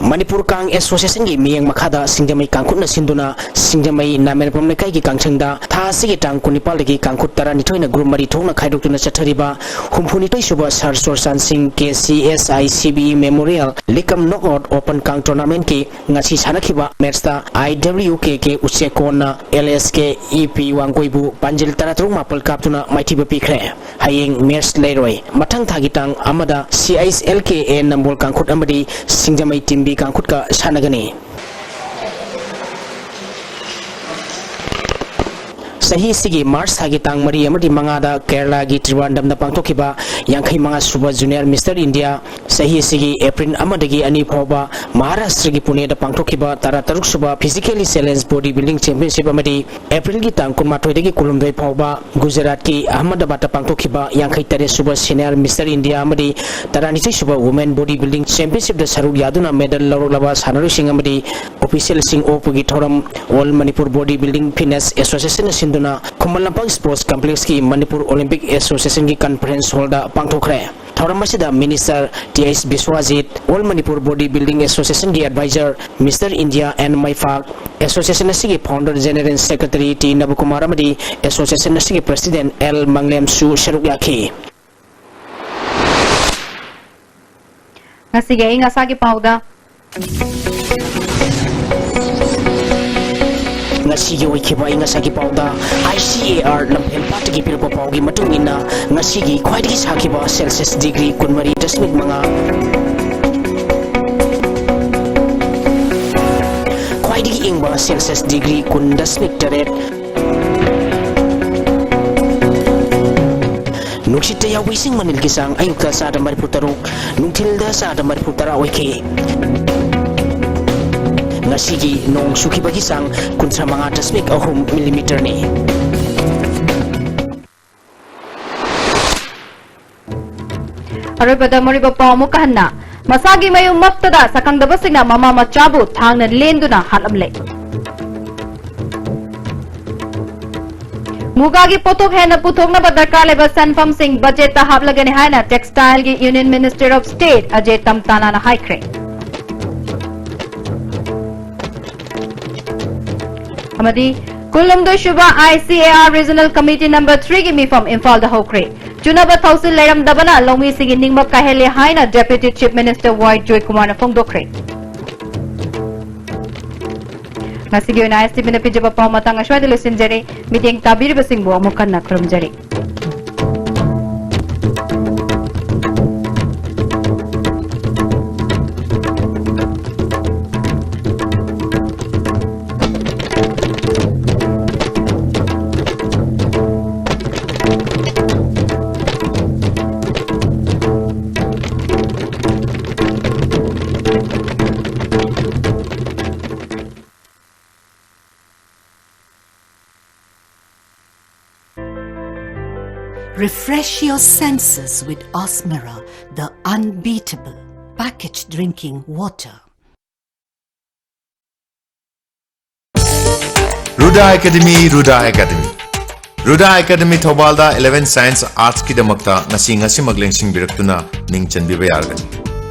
ꯃꯅꯤꯄꯨꯔ ꯀꯥꯡ Association ꯒꯤ ꯃꯤꯠꯌꯦꯡ ꯃꯈꯥꯗ ꯁꯤꯡꯖꯃꯩ ꯀꯥꯡꯈꯨꯠꯅ ꯁꯤꯟꯗꯨꯅ ꯁꯤꯡꯖꯃꯩ ꯅꯥꯃꯦꯔꯄꯝ ꯂꯩꯀꯥꯏꯒꯤ ꯀꯥꯡꯁꯪꯗ ꯊꯥ ꯑꯁꯤꯒꯤ ꯇꯥꯡ ꯀꯨꯟꯅꯤꯄꯥꯜꯗꯒꯤ ꯀꯥꯡꯈꯨꯠ ꯇꯔꯥꯅꯤꯊꯣꯏꯅ group ꯃꯔꯤ ꯊꯣꯛꯅ ꯈꯥꯏꯗꯣꯛꯇꯨꯅ ꯆꯠꯊꯔꯤꯕ ꯍꯨꯝꯐꯨꯅꯤꯊꯣꯏ ꯁꯨꯕ Sir ꯆꯨꯔꯆꯥꯟ ꯁꯤꯡ K C S I C B E Memorial League cum Knockout Open Kang Tournament ꯀꯤ ꯉꯁꯤ ꯁꯥꯟꯅꯈꯤꯕ match ꯇ I W K K ꯎꯆꯦꯛꯀꯣꯟꯅ L S K E P ꯋꯥꯡꯒꯣꯏꯕꯨ ꯄꯥꯟꯖꯤꯜ ꯇꯔꯥꯇꯔꯨꯛ ꯃꯥꯄꯜ ꯀꯥꯞꯇꯨꯅ ꯃꯥꯏꯊꯤꯕ ꯄꯤꯈ꯭ꯔꯦ꯫ ꯍꯌꯦꯡ match ꯂꯩꯔꯣꯏ꯫ ꯃꯊꯪ ꯊꯥꯒꯤ ꯇꯥꯡ ꯑꯃꯗ C H L K A ꯅꯝꯕꯣꯜ ꯀꯥꯡꯈꯨꯠ ꯑꯃꯗꯤ ꯁꯤꯡꯖꯃꯩ ꯇꯤꯝꯕꯤ ꯀꯥꯡꯈꯨꯠꯀ ꯁꯥꯟꯅꯒꯅꯤ꯫ ꯆꯍꯤ ꯑꯁꯤꯒꯤ March ꯊꯥꯒꯤ ꯇꯥꯡ ꯃꯔꯤ ꯑꯃꯗꯤ ꯃꯉꯥꯗ ꯀꯦꯔꯂꯥꯒꯤ ꯇ꯭ꯔꯤꯕꯥꯟꯗꯝꯗ ꯄꯥꯡꯊꯣꯛꯈꯤꯕ ꯌꯥꯡꯈꯩ ꯃꯉꯥ ꯁꯨꯕ Junior Mister India, ꯆꯍꯤ ꯑꯁꯤꯒꯤ ꯑꯦꯄ꯭ꯔꯤꯜ ꯑꯃꯗꯒꯤ ꯑꯅꯤ ꯐꯥꯎꯕ ꯃꯍꯥꯔꯥꯁꯇ꯭ꯔꯒꯤ ꯄꯨꯅꯦꯗ ꯄꯥꯡꯊꯣꯛꯈꯤꯕ ꯇꯔꯥ ꯇꯔꯨꯛ ꯁꯨꯕ Physically Challenge Body Building Championship ꯑꯃꯗꯤ ꯑꯦꯄ꯭ꯔꯤꯜꯒꯤ ꯇꯥꯡ ꯀꯨꯟꯃꯥꯊꯣꯏꯗꯒꯤ ꯀꯨꯟꯍꯨꯝꯗꯣꯏ ꯐꯥꯎꯕ ꯒꯨꯖꯔꯥꯠꯀꯤ ꯑꯍꯃꯗꯕꯥꯗꯇ ꯄꯥꯡꯊꯣꯛꯈꯤꯕ ꯌꯥꯡꯈꯩ ꯇꯔꯦꯠ ꯁꯨꯕ Senior Mister India ꯑꯃꯗꯤ ꯇꯔꯥꯅꯤꯊꯣꯏ ꯁꯨꯕ Women Body Building Championshipꯇ ꯁꯔꯨꯛ ꯌꯥꯗꯨꯅ ꯃꯦꯗꯜ ꯂꯧꯔꯛꯂꯕ ꯁꯥꯟꯅꯔꯣꯏꯁꯤꯡ ꯑꯃꯗꯤ ꯑꯣꯐꯤꯁꯤꯌꯦꯜꯁꯤꯡ ꯑꯣꯛꯄꯒꯤ ꯊꯧꯔꯝ All Manipur Body Building Fitness Associationꯅ ꯁꯤꯟꯗꯨꯅ Khuman Lampak Sports Complexꯀꯤ Manipur Olympic Associationꯒꯤ Conference Hallꯗ ꯄꯥꯡꯊꯣꯛꯈ꯭ꯔꯦ꯫ ꯊꯧꯔꯝ ꯑꯁꯤꯗ Minister T H Biswajit, All Manipur Body Building Associationꯒꯤ Advisor Mister India N Meiphak, Association ꯑꯁꯤꯒꯤ Founder General Secretary T Nabakumar ꯑꯃꯗꯤ Association ꯑꯁꯤꯒꯤ President ꯑꯦꯜ ꯃꯪꯂꯦꯝꯁꯨ ꯁꯔꯨꯛ ꯌꯥꯈꯤ꯫ ꯉꯁꯤꯒꯤ ꯑꯏꯪ ꯑꯁꯥꯒꯤ ꯄꯥꯎꯗ꯫ ꯉꯁꯤꯒꯤ ꯑꯣꯏꯈꯤꯕ ꯑꯏꯪ ꯑꯁꯥꯒꯤ ꯄꯥꯎꯗ, I C A R ꯂꯝꯐꯦꯜ ꯄꯥꯠꯇꯒꯤ ꯄꯤꯔꯛꯄ ꯄꯥꯎꯒꯤ ꯃꯇꯨꯡ ꯏꯟꯅ, ꯉꯁꯤꯒꯤ ꯈ꯭ꯋꯥꯏꯗꯒꯤ ꯁꯥꯈꯤꯕ Celsius degree ꯀꯨꯟꯃꯔꯤ ꯗꯁꯃꯤꯛ ꯃꯉꯥ, ꯈ꯭ꯋꯥꯏꯗꯒꯤ ꯏꯪꯕ Celsius degree ꯀꯨꯟ ꯗꯁꯃꯤꯛ ꯇꯔꯦꯠ, ꯅꯨꯡꯁꯤꯠꯇ ꯌꯥꯎꯕ ꯏꯁꯤꯡ ꯃꯅꯤꯜꯒꯤ ꯆꯥꯡ ꯑꯌꯨꯛꯇ ꯆꯥꯗ ꯃꯔꯤꯐꯨ ꯇꯔꯨꯛ, ꯅꯨꯡꯊꯤꯜꯗ ꯆꯥꯗ ꯃꯔꯤꯐꯨ ꯇꯔꯥ ꯑꯣꯏꯈꯤ꯫ ꯉꯁꯤꯒꯤ ꯅꯣꯡ ꯆꯨꯈꯤꯕꯒꯤ ꯆꯥꯡ ꯀꯨꯟꯊ꯭ꯔꯥ ꯃꯉꯥ ꯗꯁꯃꯤꯛ ꯑꯍꯨꯝ ꯃꯤꯂꯤꯃꯤꯇꯔꯅꯤ꯫ ꯑꯔꯣꯏꯕꯗ ꯃꯔꯨꯑꯣꯏꯕ ꯄꯥꯎ ꯑꯃꯨꯛ ꯍꯟꯅ꯫ ꯃꯁꯥꯒꯤ ꯃꯌꯨꯝꯃꯛꯇꯗ ꯁꯛꯈꯪꯗꯕꯁꯤꯡꯅ ꯃꯃꯥ ꯃꯆꯥꯕꯨ ꯊꯥꯡꯅ ꯂꯦꯟꯗꯨꯅ ꯍꯥꯠꯂꯝꯂꯦ꯫ ꯃꯨꯒꯥꯒꯤ ꯄꯣꯠꯊꯣꯛ ꯍꯦꯟꯅ ꯄꯨꯊꯣꯛꯅꯕ ꯗꯔꯀꯥꯔ ꯂꯩꯕ ꯁꯦꯟꯐꯝꯁꯤꯡ ꯕꯖꯦꯠꯇ ꯍꯥꯞꯂꯒꯅꯤ ꯍꯥꯏꯅ Textileꯒꯤ Union Minister of State ꯑꯖꯦ ꯇꯝꯇꯥꯅꯥꯅ ꯍꯥꯏꯈ꯭ꯔꯦ꯫ ꯑꯃꯗꯤ ꯀꯨꯟꯍꯨꯝꯗꯣꯏ ꯁꯨꯕ I C A R Regional Committee number threeꯒꯤ ꯃꯤꯐꯝ ꯏꯝꯐꯥꯜꯗ ꯍꯧꯈ꯭ꯔꯦ꯫ ꯆꯨꯅꯕ ꯊꯧꯁꯤꯜ ꯂꯩꯔꯝꯗꯕꯅ ꯂꯧꯃꯤꯁꯤꯡꯒꯤ ꯅꯤꯡꯕ ꯀꯥꯏꯍꯜꯂꯦ ꯍꯥꯏꯅ Deputy Chief Minister ꯋꯥꯏ ꯖꯣꯏꯀꯨꯃꯥꯔꯅ ꯐꯣꯡꯗꯣꯛꯈ꯭ꯔꯦ꯫ ꯉꯁꯤꯒꯤ ꯑꯣꯏꯅ ISTVꯅ ꯄꯤꯖꯕ ꯄꯥꯎ ꯃꯇꯥꯡ ꯑꯁ꯭ꯋꯥꯏꯗ ꯂꯣꯏꯁꯤꯟꯖꯔꯦ꯫ ꯃꯤꯠꯌꯦꯡ ꯇꯥꯕꯤꯔꯤꯕꯁꯤꯡꯕꯨ ꯑꯃꯨꯛ ꯍꯟꯅ ꯈꯨꯔꯨꯝꯖꯔꯤ꯫ Refresh your senses with Osmira, the unbeatable packaged drinking water. Ruda academy, Ruda academy. Ruda academy ꯊꯧꯕꯥꯜꯗ eleven Science Arts ꯀꯤꯗꯃꯛꯇ ꯉꯁꯤ ꯉꯁꯤꯃꯛ ꯂꯦꯡꯁꯤꯟꯕꯤꯔꯛꯇꯨꯅ ꯃꯤꯡ ꯆꯟꯕꯤꯕ ꯌꯥꯔꯒꯅꯤ꯫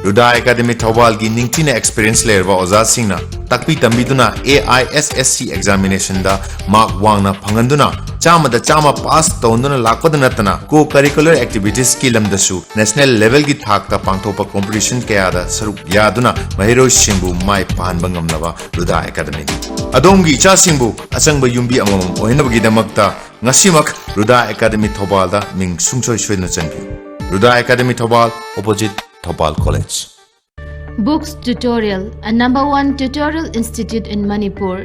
ꯔꯨꯗꯥ ꯑꯦꯀꯥꯗꯃꯤ ꯊꯧꯕꯥꯜꯒꯤ ꯅꯤꯡꯊꯤꯅ experience ꯂꯩꯔꯕ ꯑꯣꯖꯥꯁꯤꯡꯅ ꯇꯥꯛꯄꯤ ꯇꯝꯕꯤꯗꯨꯅ A I S S C examination the mark ꯋꯥꯡꯅ ꯐꯪꯍꯟꯗꯨꯅ ꯆꯥꯝꯃꯗ ꯆꯥꯝꯃ pass ꯇꯧꯍꯟꯗꯨꯅ ꯂꯥꯛꯄꯗ ꯅꯠꯇꯅ co-curricular activities ꯀꯤ ꯂꯝꯗꯁꯨ national level ꯒꯤ ꯊꯥꯛꯇ ꯄꯥꯡꯊꯣꯛꯄ competition ꯀꯌꯥꯗ ꯁꯔꯨꯛ ꯌꯥꯗꯨꯅ ꯃꯍꯩꯔꯣꯏꯁꯤꯡꯕꯨ ꯃꯥꯏ ꯄꯥꯛꯍꯟꯕ ꯉꯝꯂꯕ ꯔꯨꯗꯥ ꯑꯦꯀꯥꯗꯃꯤꯅꯤ꯫ ꯑꯗꯣꯝꯒꯤ ꯏꯆꯥꯁꯤꯡꯕꯨ ꯑꯆꯪꯕ ꯌꯨꯝꯕꯤ ꯑꯃꯃꯝ ꯑꯣꯏꯍꯟꯅꯕꯒꯤꯗꯃꯛꯇ ꯉꯁꯤꯃꯛ ꯔꯨꯗꯥ ꯑꯦꯀꯥꯗꯃꯤ ꯊꯧꯕꯥꯜꯗ ꯃꯤꯡ ꯁꯨꯡꯁꯣꯏ ꯁꯣꯏꯗꯅ ꯆꯟꯕꯤꯌꯨ꯫ Ruda academy Thoubal, opposite Thoubal college. Books Tutorial, a number one tutorial institute in Manipur.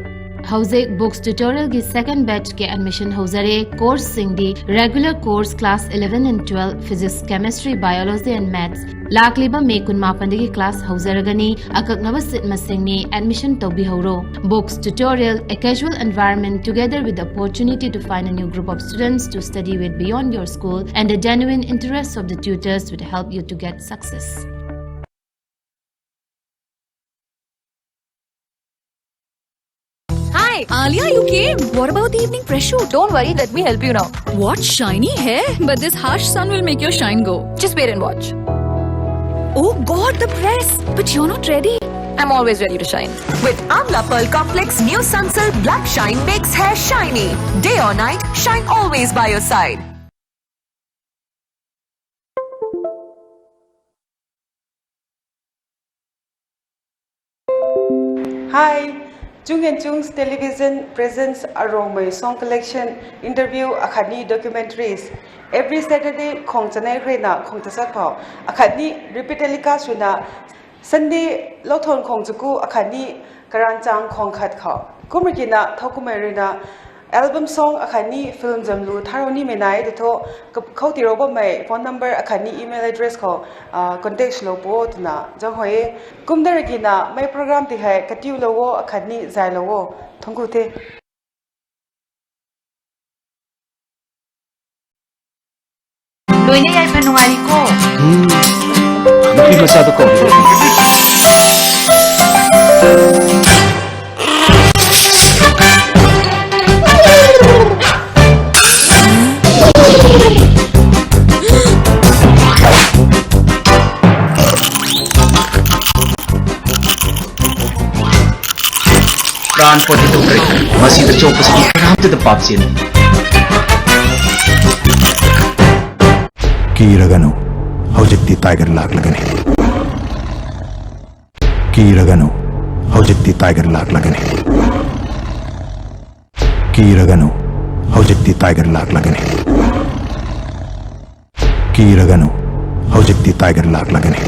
ꯍꯧꯖꯤꯛ Books Tutorial ꯒꯤ second batch ꯀꯤ admission ꯍꯧꯖꯔꯦ꯫ Course ꯁꯤꯡꯗꯤ regular course class eleven and twelve, Physics, Chemistry, Biology and Maths, ꯂꯥꯛꯂꯤꯕ ꯃꯦ ꯀꯨꯟꯃꯥꯄꯟꯗꯒꯤ class ꯍꯧꯖꯔꯒꯅꯤ꯫ ꯑꯀꯛꯅꯕ seat ꯃꯁꯤꯡꯅꯤ꯫ Admission ꯇꯧꯕꯤꯍꯧꯔꯣ꯫ Books Tutorial, a casual environment together with the opportunity to find a new group of students to study with beyond your school and the genuine interest of the tutors would help you to get success. Hi, Alia, you came. What about the evening press shoot? Don't worry, let me help you now. What shiny hair? But this harsh sun will make your shine go. Just wait and watch. Oh God, the press! But you're not ready. I'm always ready to shine. With Amla Pearl Complex, new Sunsilk Black Shine makes hair shiny. Day or night, shine always by your side. Hi, Chung and Chung's Television presents a Rongmei song collection, interview, akhani documentaries. Every Saturday, khong chanai rena khong tasat phao. Akhani repeat telecast rena Sunday, lothon khong chuku, akhani karan chang khong khat khao. Kumrikina thokumai rena Album song akhani film jamlu tharoni menai detho khauti robo mai phone number akhani email address kho contact shlopo tuna jang hoye. Kumdaragina mai program ti hai katiu lowo akhani jai lowo. Thongku the. ꯂꯣꯏꯅ ꯌꯥꯏꯐ ꯅꯨꯡꯉꯥꯏꯔꯤꯀꯣ? ꯎꯝ, ꯅꯨꯄꯤ ꯃꯆꯥꯗꯣ ꯀꯧꯕꯤꯔꯣ꯫ PRAN ꯄꯣꯊꯤꯗꯣꯛꯈ꯭ꯔꯦ꯫ ꯃꯁꯤꯗ ꯆꯣꯞꯄꯁꯤꯗꯤ ꯀꯅꯥꯝꯇꯗ ꯄꯥꯞ ꯆꯦꯟꯗꯦ꯫ ꯀꯤꯔꯒꯅꯨ, ꯍꯧꯖꯤꯛꯇꯤ tiger ꯂꯥꯛꯂꯒꯅꯤ꯫ ꯀꯤꯔꯒꯅꯨ, ꯍꯧꯖꯤꯛꯇꯤ tiger ꯂꯥꯛꯂꯒꯅꯤ꯫ ꯀꯤꯔꯒꯅꯨ, ꯍꯧꯖꯤꯛꯇꯤ ꯇꯥꯏꯒꯔ ꯂꯥꯛꯂꯒꯅꯤ꯫ ꯀꯤꯔꯒꯅꯨ, ꯍꯧꯖꯤꯛꯇꯤ ꯇꯥꯏꯒꯔ ꯂꯥꯛꯂꯒꯅꯤ꯫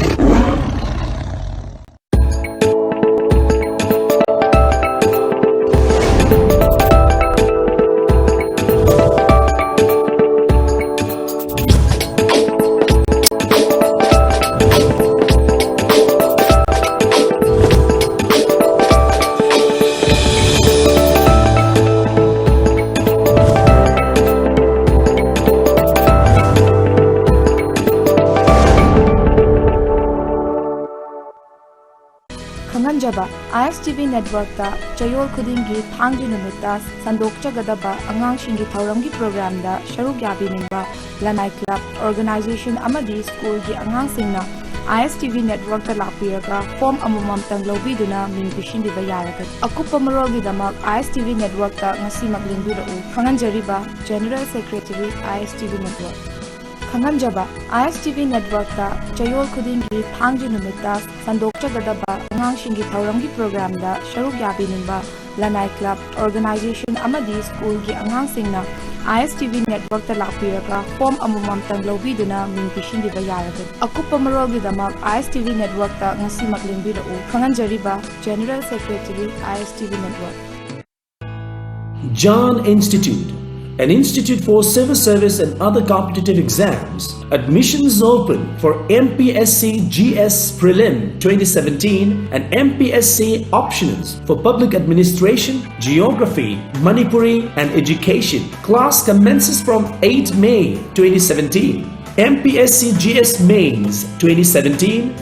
ꯈꯪꯍꯟꯖꯕ, ꯑꯥꯏ ꯑꯦꯁ ꯇꯤ ꯚꯤ ꯅꯦꯠꯋꯔꯛꯇ ꯆꯌꯣꯜ ꯈꯨꯗꯤꯡꯒꯤ ꯊꯥꯡꯖ ꯅꯨꯃꯤꯠꯇ ꯁꯟꯗꯣꯛꯆꯒꯗꯕ ꯑꯉꯥꯡꯁꯤꯡꯒꯤ ꯊꯧꯔꯝꯒꯤ ꯄ꯭ꯔꯣꯒ꯭ꯔꯥꯝꯗ ꯁꯔꯨꯛ ꯌꯥꯕꯤꯅꯤꯡꯕ ꯂꯅꯥꯏ ꯀ꯭ꯂꯕ, ꯑꯣꯔꯒꯅꯥꯏꯖꯦꯁꯟ ꯑꯃꯗꯤ ꯁ꯭ꯀꯨꯜꯒꯤ ꯑꯉꯥꯡꯁꯤꯡꯅ ꯑꯥꯏ ꯑꯦꯁ ꯇꯤ ꯚꯤ ꯅꯦꯠꯋꯔꯛꯇ ꯂꯥꯛꯄꯤꯔꯒ ꯐꯣꯔꯝ ꯑꯃꯃꯝꯇꯪ ꯂꯧꯕꯤꯗꯨꯅ ꯃꯤꯡ ꯄꯤꯁꯤꯟꯕꯤꯕ ꯌꯥꯔꯒꯅꯤ꯫ ꯑꯀꯨꯞꯄ ꯃꯔꯣꯜꯒꯤꯗꯃꯛ ꯑꯥꯏ ꯑꯦꯁ ꯇꯤ ꯚꯤ ꯅꯦꯠꯋꯔꯛꯇ ꯉꯁꯤꯃꯛ ꯂꯦꯡꯕꯤꯔꯛꯎ꯫ ꯈꯪꯍꯟꯖꯔꯤꯕ, general secretary, I S T V network. ꯈꯪꯍꯟꯖꯕ, I S T V ꯅꯦꯠꯋꯔꯛꯇ ꯆꯌꯣꯜ ꯈꯨꯗꯤꯡꯒꯤ ꯊꯥꯡꯖ ꯅꯨꯃꯤꯠꯇ ꯁꯟꯗꯣꯛꯆꯒꯗꯕ ꯑꯉꯥꯡꯁꯤꯡꯒꯤ ꯊꯧꯔꯝꯒꯤ ꯄ꯭ꯔꯣꯒ꯭ꯔꯥꯝꯗ ꯁꯔꯨꯛ ꯌꯥꯕꯤꯅꯤꯡꯕ ꯂꯅꯥꯏ ꯀ꯭ꯂꯕ, ꯑꯣꯔꯒꯅꯥꯏꯖꯦꯁꯟ ꯑꯃꯗꯤ ꯁ꯭ꯀꯨꯜꯒꯤ ꯑꯉꯥꯡꯁꯤꯡꯅ ꯑꯥꯏ ꯑꯦꯁ ꯇꯤ ꯚꯤ ꯅꯦꯠꯋꯔꯛꯇ ꯂꯥꯛꯄꯤꯔꯒ ꯐꯣꯔꯝ ꯑꯃꯃꯝꯇꯪ ꯂꯧꯕꯤꯗꯨꯅ ꯃꯤꯡ ꯄꯤꯁꯤꯟꯕꯤꯕ ꯌꯥꯔꯒꯅꯤ꯫ ꯑꯀꯨꯞꯄ ꯃꯔꯣꯜꯒꯤꯗꯃꯛ ꯑꯥꯏ ꯑꯦꯁ ꯇꯤ ꯚꯤ ꯅꯦꯠꯋꯔꯛꯇ ꯉꯁꯤꯃꯛ ꯂꯦꯡꯕꯤꯔꯛꯎ꯫ ꯈꯪꯍꯟꯖꯔꯤꯕ, general secretary, I S T V network. Jaan Institute, an institute for civil service and other competitive exams. Admissions open for M P S C G S Prelim twenty seventeen and M P S C optionals for public administration, geography, Manipuri, and education. Class commences from eighth May twenty seventeen. M P S C G S Mains twenty seventeen.